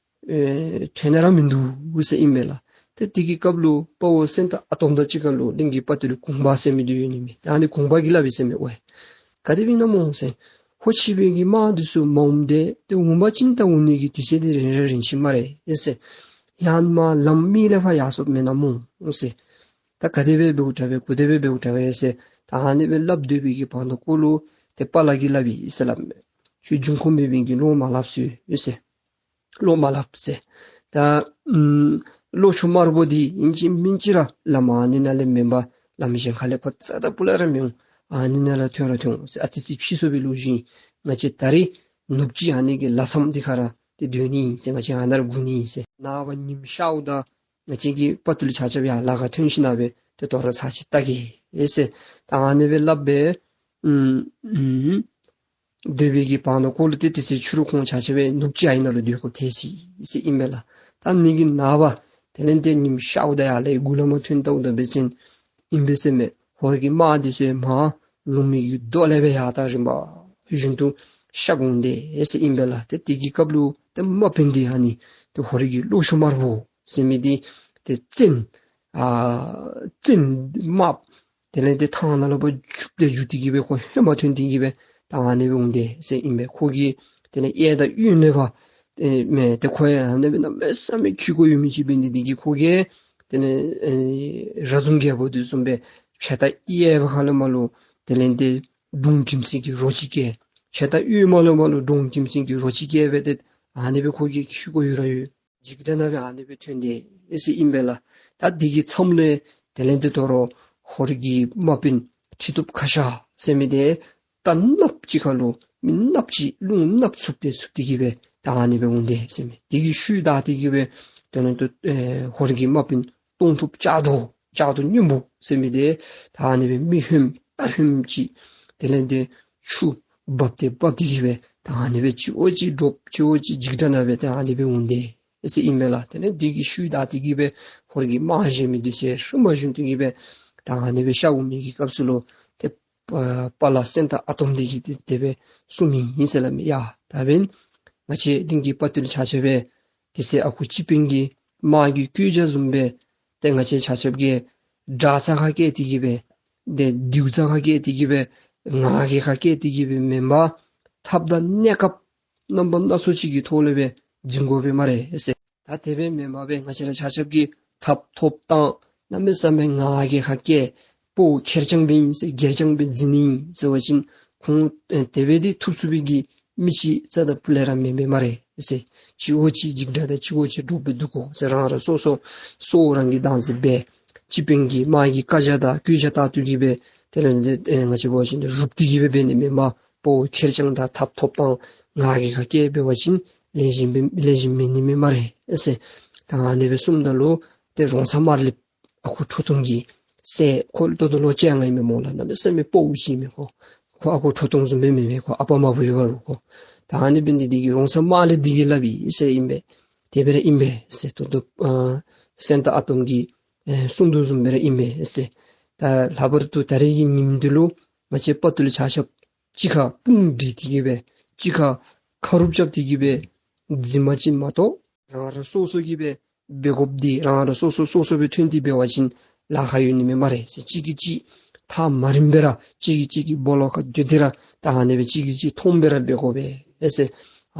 ཨེ་ཐོན་ནི་ར་མིན་འདུག་ཟེར་ཨིན་མས་ལགས། ཏེ་དེ་གི་སྐབས་ལུ་དཔའ་བོ་སེང་སྟག་ཨ་དོམ་དང་གཅིག་ཁར་ལུ་གླིང་གི་དཔའ་རྟུལ་གུང་པ་ཟེར་མི་འདི་ཡོད་ནི་མས། ད་ཨ་ནི་གུང་པ་གིས་སླབ་ཡི་ཟེར་མས། ཨོ་ག་དེ་སྦེ་ཨིན་ན་སྨོ་ཟེར། ཧོར་ཕྱི་པའི་གི་དམག་འདི་ཚུ་མ་འོངམ་ཏེ་ཏེ་འོང་པ་ཅིན་ད་འོང་ནི་གི་དུས་ཚོད་འདི་རན་ར་རན་ཅི་སྨ་རེ་ཨེ་ཟེར། ཡང་མར་ལམ་མི་ལས་ཕར་ཡར་སོཔ་མེན་ན་སྨོ་ཟེར། ད་ག་དེ་སྦེ་འབདཝ་དྲག་པས་ག་དེ་སྦེ་འབདཝ་དྲག་པས་ཟེར། ད་ཨ་ནི་སྦེ་སླབ་སྡོད་པའི་གི་བར་ན་ཁོ་ལུ་ཏེ་དཔའ་ལ་གིས་སླབ་ཡི་ཟེར་སླབ་མས། ཁྱོད་འབྱུང་ཁུངས་མེད་པའི་གི་བློ་མ་སླབ་ཟེར་ཨེ་ཟེར། བློ་མ་སླབ་ཟེར། ད་ཨམ་ལོ་ཆུང་དམར་པོ་འདི་ཨིན་ཅི་མིན་ཅི་ར་ལམ་ཨ་ནི་ནང་ལས་མེན་པར་ལམ་གཞན་ཁ་ལས་ཁོ་རྩ་དང་སྤུ་ལས་ར་མི་འོང་། ཨ་ནི་ནང་ལས་ཐོན་ར་ཐོན་འོང་ཟེར། ཨ་ཙི་ཙི་ཕྱིས་སོང་བའི་ལོ་རྒྱུས་ཨིན། ང་བཅས་ད་རིས་ནུབ་ཕྱི་ཨ་ནི་གི་ལ་མཚམས་འདི་ཁར་ར་ཏེ་སྡོད་ནི་ཨིན་ཟེར། ང་བཅས་ཨ་ནཱ་ར་སྒུག་ནི་ཨིན་ཟེར། ནངས་པ་ཉིམ་ཤརཝ་ད་ང་བཅས་ཀྱི་དཔའ་རྟུལ་ཆ་ཁྱབ་ཡར་ལ་ཁར་ཐོན་ཞིནམ་སྦེ་ཏེ་དོ་རུང་ཚར་ཅིག་བལྟ་གེ་ཟེར། ད་ཨ་ནི་སྦེ་སླབ་སྦེ་ཨུམ་ཨུམ་སྡོད་པའི་གི་བར་ན་ཁོ་ལུ་ཏེ་དེ་ཚེ་ཕྱི་རུ་ཁོང་ཆ་ཁྱབ་སྦེ་ནུབ་ཕྱི་ཨ་ནཱ་ལུ་སྡོད་དགོཔ་ཐལ་ཅི་ཟེར་ཨིན་པས་ལགས། ད་ཨ་ནི་གི་ནངས་པ་དེ་ལས་ཏེ་ཉིམ་ཤརཝ་ད་ཡར་ལས་མགུ་ལས་མར་ཐོན་བལྟཝ་ད་འབད་བ་ཅིན་ཨིན་པས་ཟེར་མས། ཧོར་གྱི་དམག་འདི་ཚུ་མར་ལུང་མའི་གི་མདོ་ལས་སྦེ་ཡར་ད་རིམ་པ་བཞིན་དུ་ཤར་འོང་དེས་ཟེར་ཨིན་པས་ལགས། ཏེ་དེ་གི་སྐབས་ལུ་ཏེ་དམག་དཔོན་འདི་ཨ་ནི་ཏེ་ཧོར་གྱི་གློག་ཞུན་དམར་པོ་ཟེར་མི་འདི་ཏེ་བཙན་ཨ་བཙན་དམག་དེ་ལས་ཏེ་ཐང་ནང་ལུ་ཕར་རྒྱུག་སྟེ་རྒྱུག་སྟེ་གི་སྦེ་ཁོ་ཧེ་མ་ཐོན་ཏེ་གི་སྦེ་ད་ཨ་ནི་སྦེ་འོང་དེས་ཟེར་ཨིན་པས། ཁོ་གིས་དེ་ལས་གཡས་དང་གཡོན་ལས་ཕར་ ཨེ་མེན་ཏེ་ཁོ་ཡང་ཨ་ནི་སྦེ་གནམ་མེད་ས་མེད་ཁྱུ་གུ་ཡོད་མི་ཅིག་འབད་ནི་འདི་གིས་ཁོ་གིས་དེ་ལས་ཨེ་ར་ཟུམ་རྒྱལ་པོ་འདི་བཟུམ་སྦེ་ཕྱེད་དང་གཡས་པ་ཁ་ལས་མར་ལུ་དེ་ལས་ཏེ་འབྲོང་ཁྱིམ་སེང་གི་རོ་ཅིག་བཀལ། ཕྱེད་དང་གཡོན་མ་ལུ་མར་ལུ་འབྲོང་ཁྱིམ་སེང་གི་རོ་ཅིག་བཀལ་སྦེ་ཏེ་ཨ་ནི་སྦེ་ཁོ་གིས་ཁྱུ་གུ་ཡོད་ར་ཡོད། འཇིགས་སྒྲ་ནང་སྦེ་ཨ་ནི་སྦེ་ཐོན་ཏེ་ཨེ་ཟེར་ཨིན་པས་ལགས། ད་འདི་གི་མཚམས་ལས་དེ་ལས་ཏེ་དོ་རུང་ཧོར་གྱི་དམག་དཔོན་ཁྲི་གདུགས་ཁ་ཤ་ཟེར་མི་འདི་རྟ་གནགཔོ་ཅིག་ཁ་ལུ་མི་གནགཔོ་ཅིག་རླུང་གནགཔོ་འཚུབ་སྟེ་འཚུབ་སྟེ་གི་སྦེ་ད་ཨ་ནི་སྦེ་འོང་དེས་ཟེར་མས། དེ་གི་ཤུལ་བདའ་སྟེ་གི་སྦེ་དེ་ལས་ཏེ་ཨེ་ཧོར་གྱི་དམག་དཔོན་སྟོང་ཐུབ་ལྕགས་རྡོ་ལྕགས་རྡོ་སྔོན་པོ་ཟེར་མི་འདི་ད་ཨ་ནི་སྦེ་མི་ཧོནམ་རྟ་ཧོནམ་ཅིག་དེ་ལས་ཏེ་ཆུ་འབབ་སྟེ་འབབ་སྟེ་གི་སྦེ་ད་ཨ་ནི་སྦེ་གཅིག་འོག་གཅིག་འདྲོག་གཅིག་འོག་གཅིག་འཇིགས་སྒྲ་ནང་སྦེ་ད་ཨ་ནི་སྦེ་འོང་དེས་ཟེར་ཨིན་མས་ལགས། དེ་ལས་དེ་གི་ཤུལ་བདའ་སྟེ་གི་སྦེ་ཧོར་གྱི་དམག་གཞན་མི་འདི་ཚུ་ཧེ་མ་བཞིན་དུ་གི་སྦེ་ད་ཨ་ནི་སྦེ་ཤར་འོང་མི་གི་སྐབས་སུ་ལུ་ཏེ་པ་པ་ལ་སེང་སྟག་ཨ་དོམ་འདི་གིས་ཏེ་དེ་སྦེ་གསུངམ་ཨིན་ཟེར་སླབ་མས། ཡ་ད་འབདན་ང་བཅས་གླིང་གི་དཔའ་བརྟུལ་ཆ་ཁྱབ་སྦེ་དེ་ཚེ་ཨ་ཁུ་སྤྱི་དཔོན་གྱི་དམག་གི་བཀོད་རྒྱ་བཟུམ་སྦེ་ཏེ་ང་བཅས་ཆ་ཁྱབ་ཀྱིས་དགྲ་རྩ་ཁར་བཀལ་ཏེ་གི་སྦེ་ཏེ་སྡེའུ་རྩ་ཁར་བཀལ་ཏེ་གི་སྦེ་ང་རྒྱལ་ཁར་བཀལ་ཏེ་གི་སྦེ་མེན་པར་ཐབས་དང་གནས་སྐབས་རྣམ་པ་སྣ་ཚོགས་ཅིག་གི་ཐོག་ལས་སྦེ་འཛིང་དགོ་པས་སྨ་རེ་ཟེར། ད་དེ་སྦེ་མེན་པར་སྦེ་ང་བཅས་ར་ཆ་ཁྱབ་ཀྱིས་ཐབ་ཐོབ་བཏང་གནམ་མེད་ས་མེད་ང་རྒྱལ་ཁར་བཀལ། དཔའ་བོ་ཁེར་རྐྱང་སྦེ་ཨིན་ཟེར་རྐྱང་སྦེ་འཛིང་ནི་ཨིན་ཟེར་བ་ཅིན་ཁོང་ཨེ་དེ་སྦེ་འདི་ཐུབ་ཚུགས་པའི་གི་མི་ཅིག་རྩ་དང་སྤུ་ལས་ར་མེན་པས་སྨ་རེ་ཟེར། གཅིག་འོག་གཅིག་འཇིགས་སྒྲ་དང་གཅིག་འོག་གཅིག་འདྲོག་སྦེ་འདུག་གོ་ཟེར། རང་རང་སོ་སོ་སོ་རང་གིས་བདག་འཛིན་འབད། སྤྱི་དཔོན་གྱི་དམག་གི་བཀའ་རྒྱ་དང་བཀོད་རྒྱ་ལྟར་དུ་གི་སྦེ་དེ་ལས་ཏེ་ཨེ་ང་བཅས་འབད་བ་ཅིན་རུབ་སྟེ་གི་སྦེ་འབད་ནི་མེན་པར་དཔའ་བོ་ཁེར་རྐྱང་དང་ཐབ་ཐོབ་བཏང་ང་རྒྱལ་ཁར་བཀལ་འབད་བ་ཅིན་ལེགས་ཤོམ་སྦེ་ལེགས་ཤོམ་མེད་ནི་མས་སྨ་རེ་ཟེར། ད་ཨ་ནི་སྦེ་གསུངམ་ད་ལུ་ཏེ་རོང་ཚ་དམར་ལེབ་ཨ་ཁུ་ཁྲོ་ཐུང་གི་སྲས་ཁོ་ད་ལྟོ་ལོ་བཅོ་ལྔ་ཨིན་མས་སྨོ་ལགས། གནམ་མེད་ས་མེད་དཔའ་བོ་ཅིག་ཨིན་མས་ཁོ། ཁོ་ཨ་ཁུ་ཁྲོ་ཐུང་བཟུམ་སྦེ་མེན་མས། ཁོ་ཨ་པ་དམར་པོ་ཡོད་པ་རུང་ཁོ། ད་ཨ་ནི་འབད་ནི་འདི་གིས་རོང་ཚ་དམར་ལེབ་འདི་གིས་སླབ་ཨིན་ཟེར་ཨིན་པས། དེ་སྦེ་ར་ཨིན་པས་ཟེར། ད་ལྟོ་ཨ་སེང་སྟག་ཨ་དོམ་གྱིས་ཨེ་གསུངས་དོ་བཟུམ་སྦེ་ར་ཨིན་པས་ཟེར། ད་ལྷག་པར་དུ་ད་རེས་ཀྱི་ཉིནམ་འདི་ལུ་ང་བཅས་དཔའ་བརྟུལ་ཆ་ཁྱབ་གཅིག་ཁར་དཔུང་སྒྲིག་སྟེ་གི་སྦེ་གཅིག་ཁར་ཁ་རུབ་རྐྱབ་སྟེ་གི་སྦེ་འཛིང་མ་བཅིངས་མ་གཏོགས་རང་རང་སོ་སོ་གིས་སྦེ་འབད་དགོཔ་འདི་རང་རང་སོ་སོ་སོ་སོ་སྦེ་ཐོན་ཏེ་འབད་བ་ཅིན་ལཱ་ཁག་ཡོད་ནི་མས་སྨ་རེ་ཟེར། གཅིག་གིས་གཅིག་ཐག་མ་རིངམ་སྦེ་ར་གཅིག་གིས་གཅིག་གི་སྦོ་ལོགས་ཁར་སྡོད་དེ་ར་ད་ཨ་ནི་སྦེ་གཅིག་གིས་གཅིག་མཐོངམ་སྦེ་ར་འབད་དགོ་པས་ཟེར།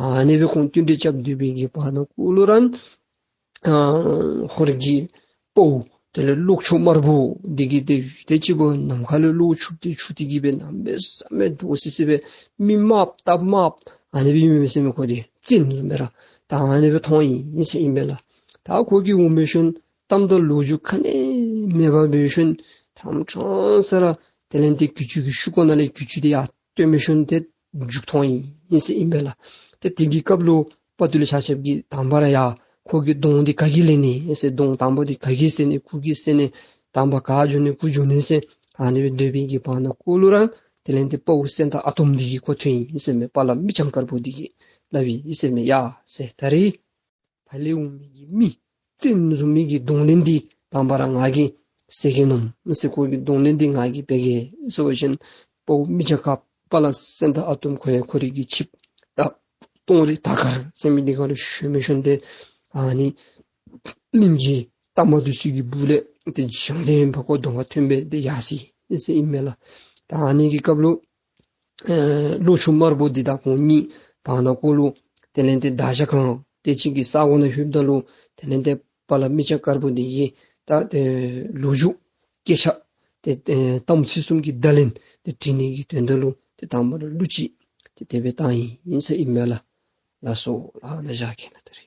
ཨ་ནི་སྦེ་ཁོང་བསྟུན་གྲོས་རྐྱབ་སྡོད་པའི་གི་བར་ན་གུ་ལུ་ར་ཨ་ཧོར་གྱི་དཔའ་བོ་དེ་ལས་གློག་ཆུང་དམར་པོ་འདི་གིས་ཏེ་ཏེ་ཅིག་པོ་ནམ་མཁའ་ལས་གློག་འཁྱུག་སྟེ་འཁྱུག་སྟེ་གི་སྦེ་གནམ་མེད་ས་མེད་འདྲོག་སི་སི་སྦེ་མི་དམརཔོ་རྟ་དམརཔོ་ཨ་ནི་སྦེ་ཨིན་མས་ཟེར་མས། ཁོ་འདི་བཙན་བཟུམ་སྦེ་ར་ད་ཨ་ནི་སྦེ་མཐོང་ཡི་ཟེར་ཨིན་པས་ལགས། ད་ཁོ་གིས་འོང་མི་ཤུལ་གཏམ་དང་ལོ་རྒྱུས་ག་ནི་མེད་པར་འབད་ཤུལ་ཐམ་ཕྲང་ས་ར་དེ་ལས་ཏེ་གི་ཅུང་གི་ཤུལ་ཁོག་ནང་ལས་གི་ཅུང་འདི་ཡར་བཏོན་མི་ཤུལ་ཏེ་མཇུག་མཐོང་ཡི་ཟེར་ཨིན་པས་ལགས། ཏེ་དེ་གི་སྐབས་ལུ་དཔའ་བརྟུལ་ཆ་ཁྱབ་ཀྱིས་དང་པ་ར་ཡ་ཁོ་གི་གདོང་འདི་ག་གིས་ལེན་ནི་ཟེར། གདོང་དང་པོ་འདི་ག་གིས་བསལ་ནི་གུ་གིས་བསལ་ནི་དང་པ་ག་འགྱོ་ནི་གུ་འགྱོ་ནི་ཟེར་ཨ་ནི་སྦེ་སྡོད་པའི་གི་བར་ན་གུ་ལུ་ར་དེ་ལས་ཏེ་དཔའ་བོ་སེང་སྟག་ཨ་དོམ་འདི་གིས་ཁོ་ཐོན་ཡི་ཟེར་མས། དཔའ་ལ་མི་སྤྱང་དཀར་པོ་འདི་གིས་སླབ་ཡི་ཟེར་མས། ཡ་ཟེར་ད་རེས་ཕར་ལས་འོང་མི་གི་མི་བཙན་བཟུང་མི་གི་གདོང་ལེན་འདི་དང་པ་ར་ང་གིས་བསལ་གེ་ནོ་ཟེར། ཁོ་གི་གདོང་ལེན་འདི་ང་གིས་འབད་གེ་ཟེར་བ་ཅིན་དཔའ་བོ་མི་སྤྱང་དཀརཔོ་དཔའ་ལ་སེང་སྟག་ཨ་དོམ་ཁོ་ཡང་ཁོ་རའི་གི་ཆིབས་རྟ་སྟོང་རི་དར་དཀར་ཟེར་མི་འདི་ཁར་ལུ་ཞོན་མི་ཤུལ་ཏེ་ཨ་ནི་གླིང་གི་རྟ་དམག་འདི་ཚུ་གི་སྦུག་ལས་ཏེ་བྱང་ཐང་ཕར་ཁོ་གདོང་ཁར་ཐོན་སྦེ་ཏེ་ཡར་སོ་ཡི་ཟེར་ཨིན་མས་ལགས། ད་ཨ་ནི་གི་སྐབས་ལུ་ཨེ་གློག་ཆུང་དམར་པོ་འདི་དང་ཁོང་གཉིས་བར་ན་གུ་ལུ་དེ་ལས་ཏེ་མདའ་རྒྱང་ཁང་དེ་ཅིག་གི་ས་གོ་ནང་ལྷོདཔ་ད་ལུ་དེ་ལས་ཏེ་དཔའ་ལ་མི་སྤྱང་དཀར་པོ་འདི་གིས་ད་ཨེ་ལོ་རྒྱུས་སྐད་ཆ་ཏེ་ཨེ་གཏམ་ཚིག་གསུམ་གྱི་བརྡ་ལན་འདི་དྲི་ནི་གི་དོན་དག་ལུ་ཏེ་དང་པ་ར་གླུ་ཅིག་ཏེ་དེ་སྦེ་བཏང་ཡི་ཟེར་ཨིན་མས་ལགས། ལགས་སོ་ལགས། ད་བཞག་གེ་ལགས་ད་རེས།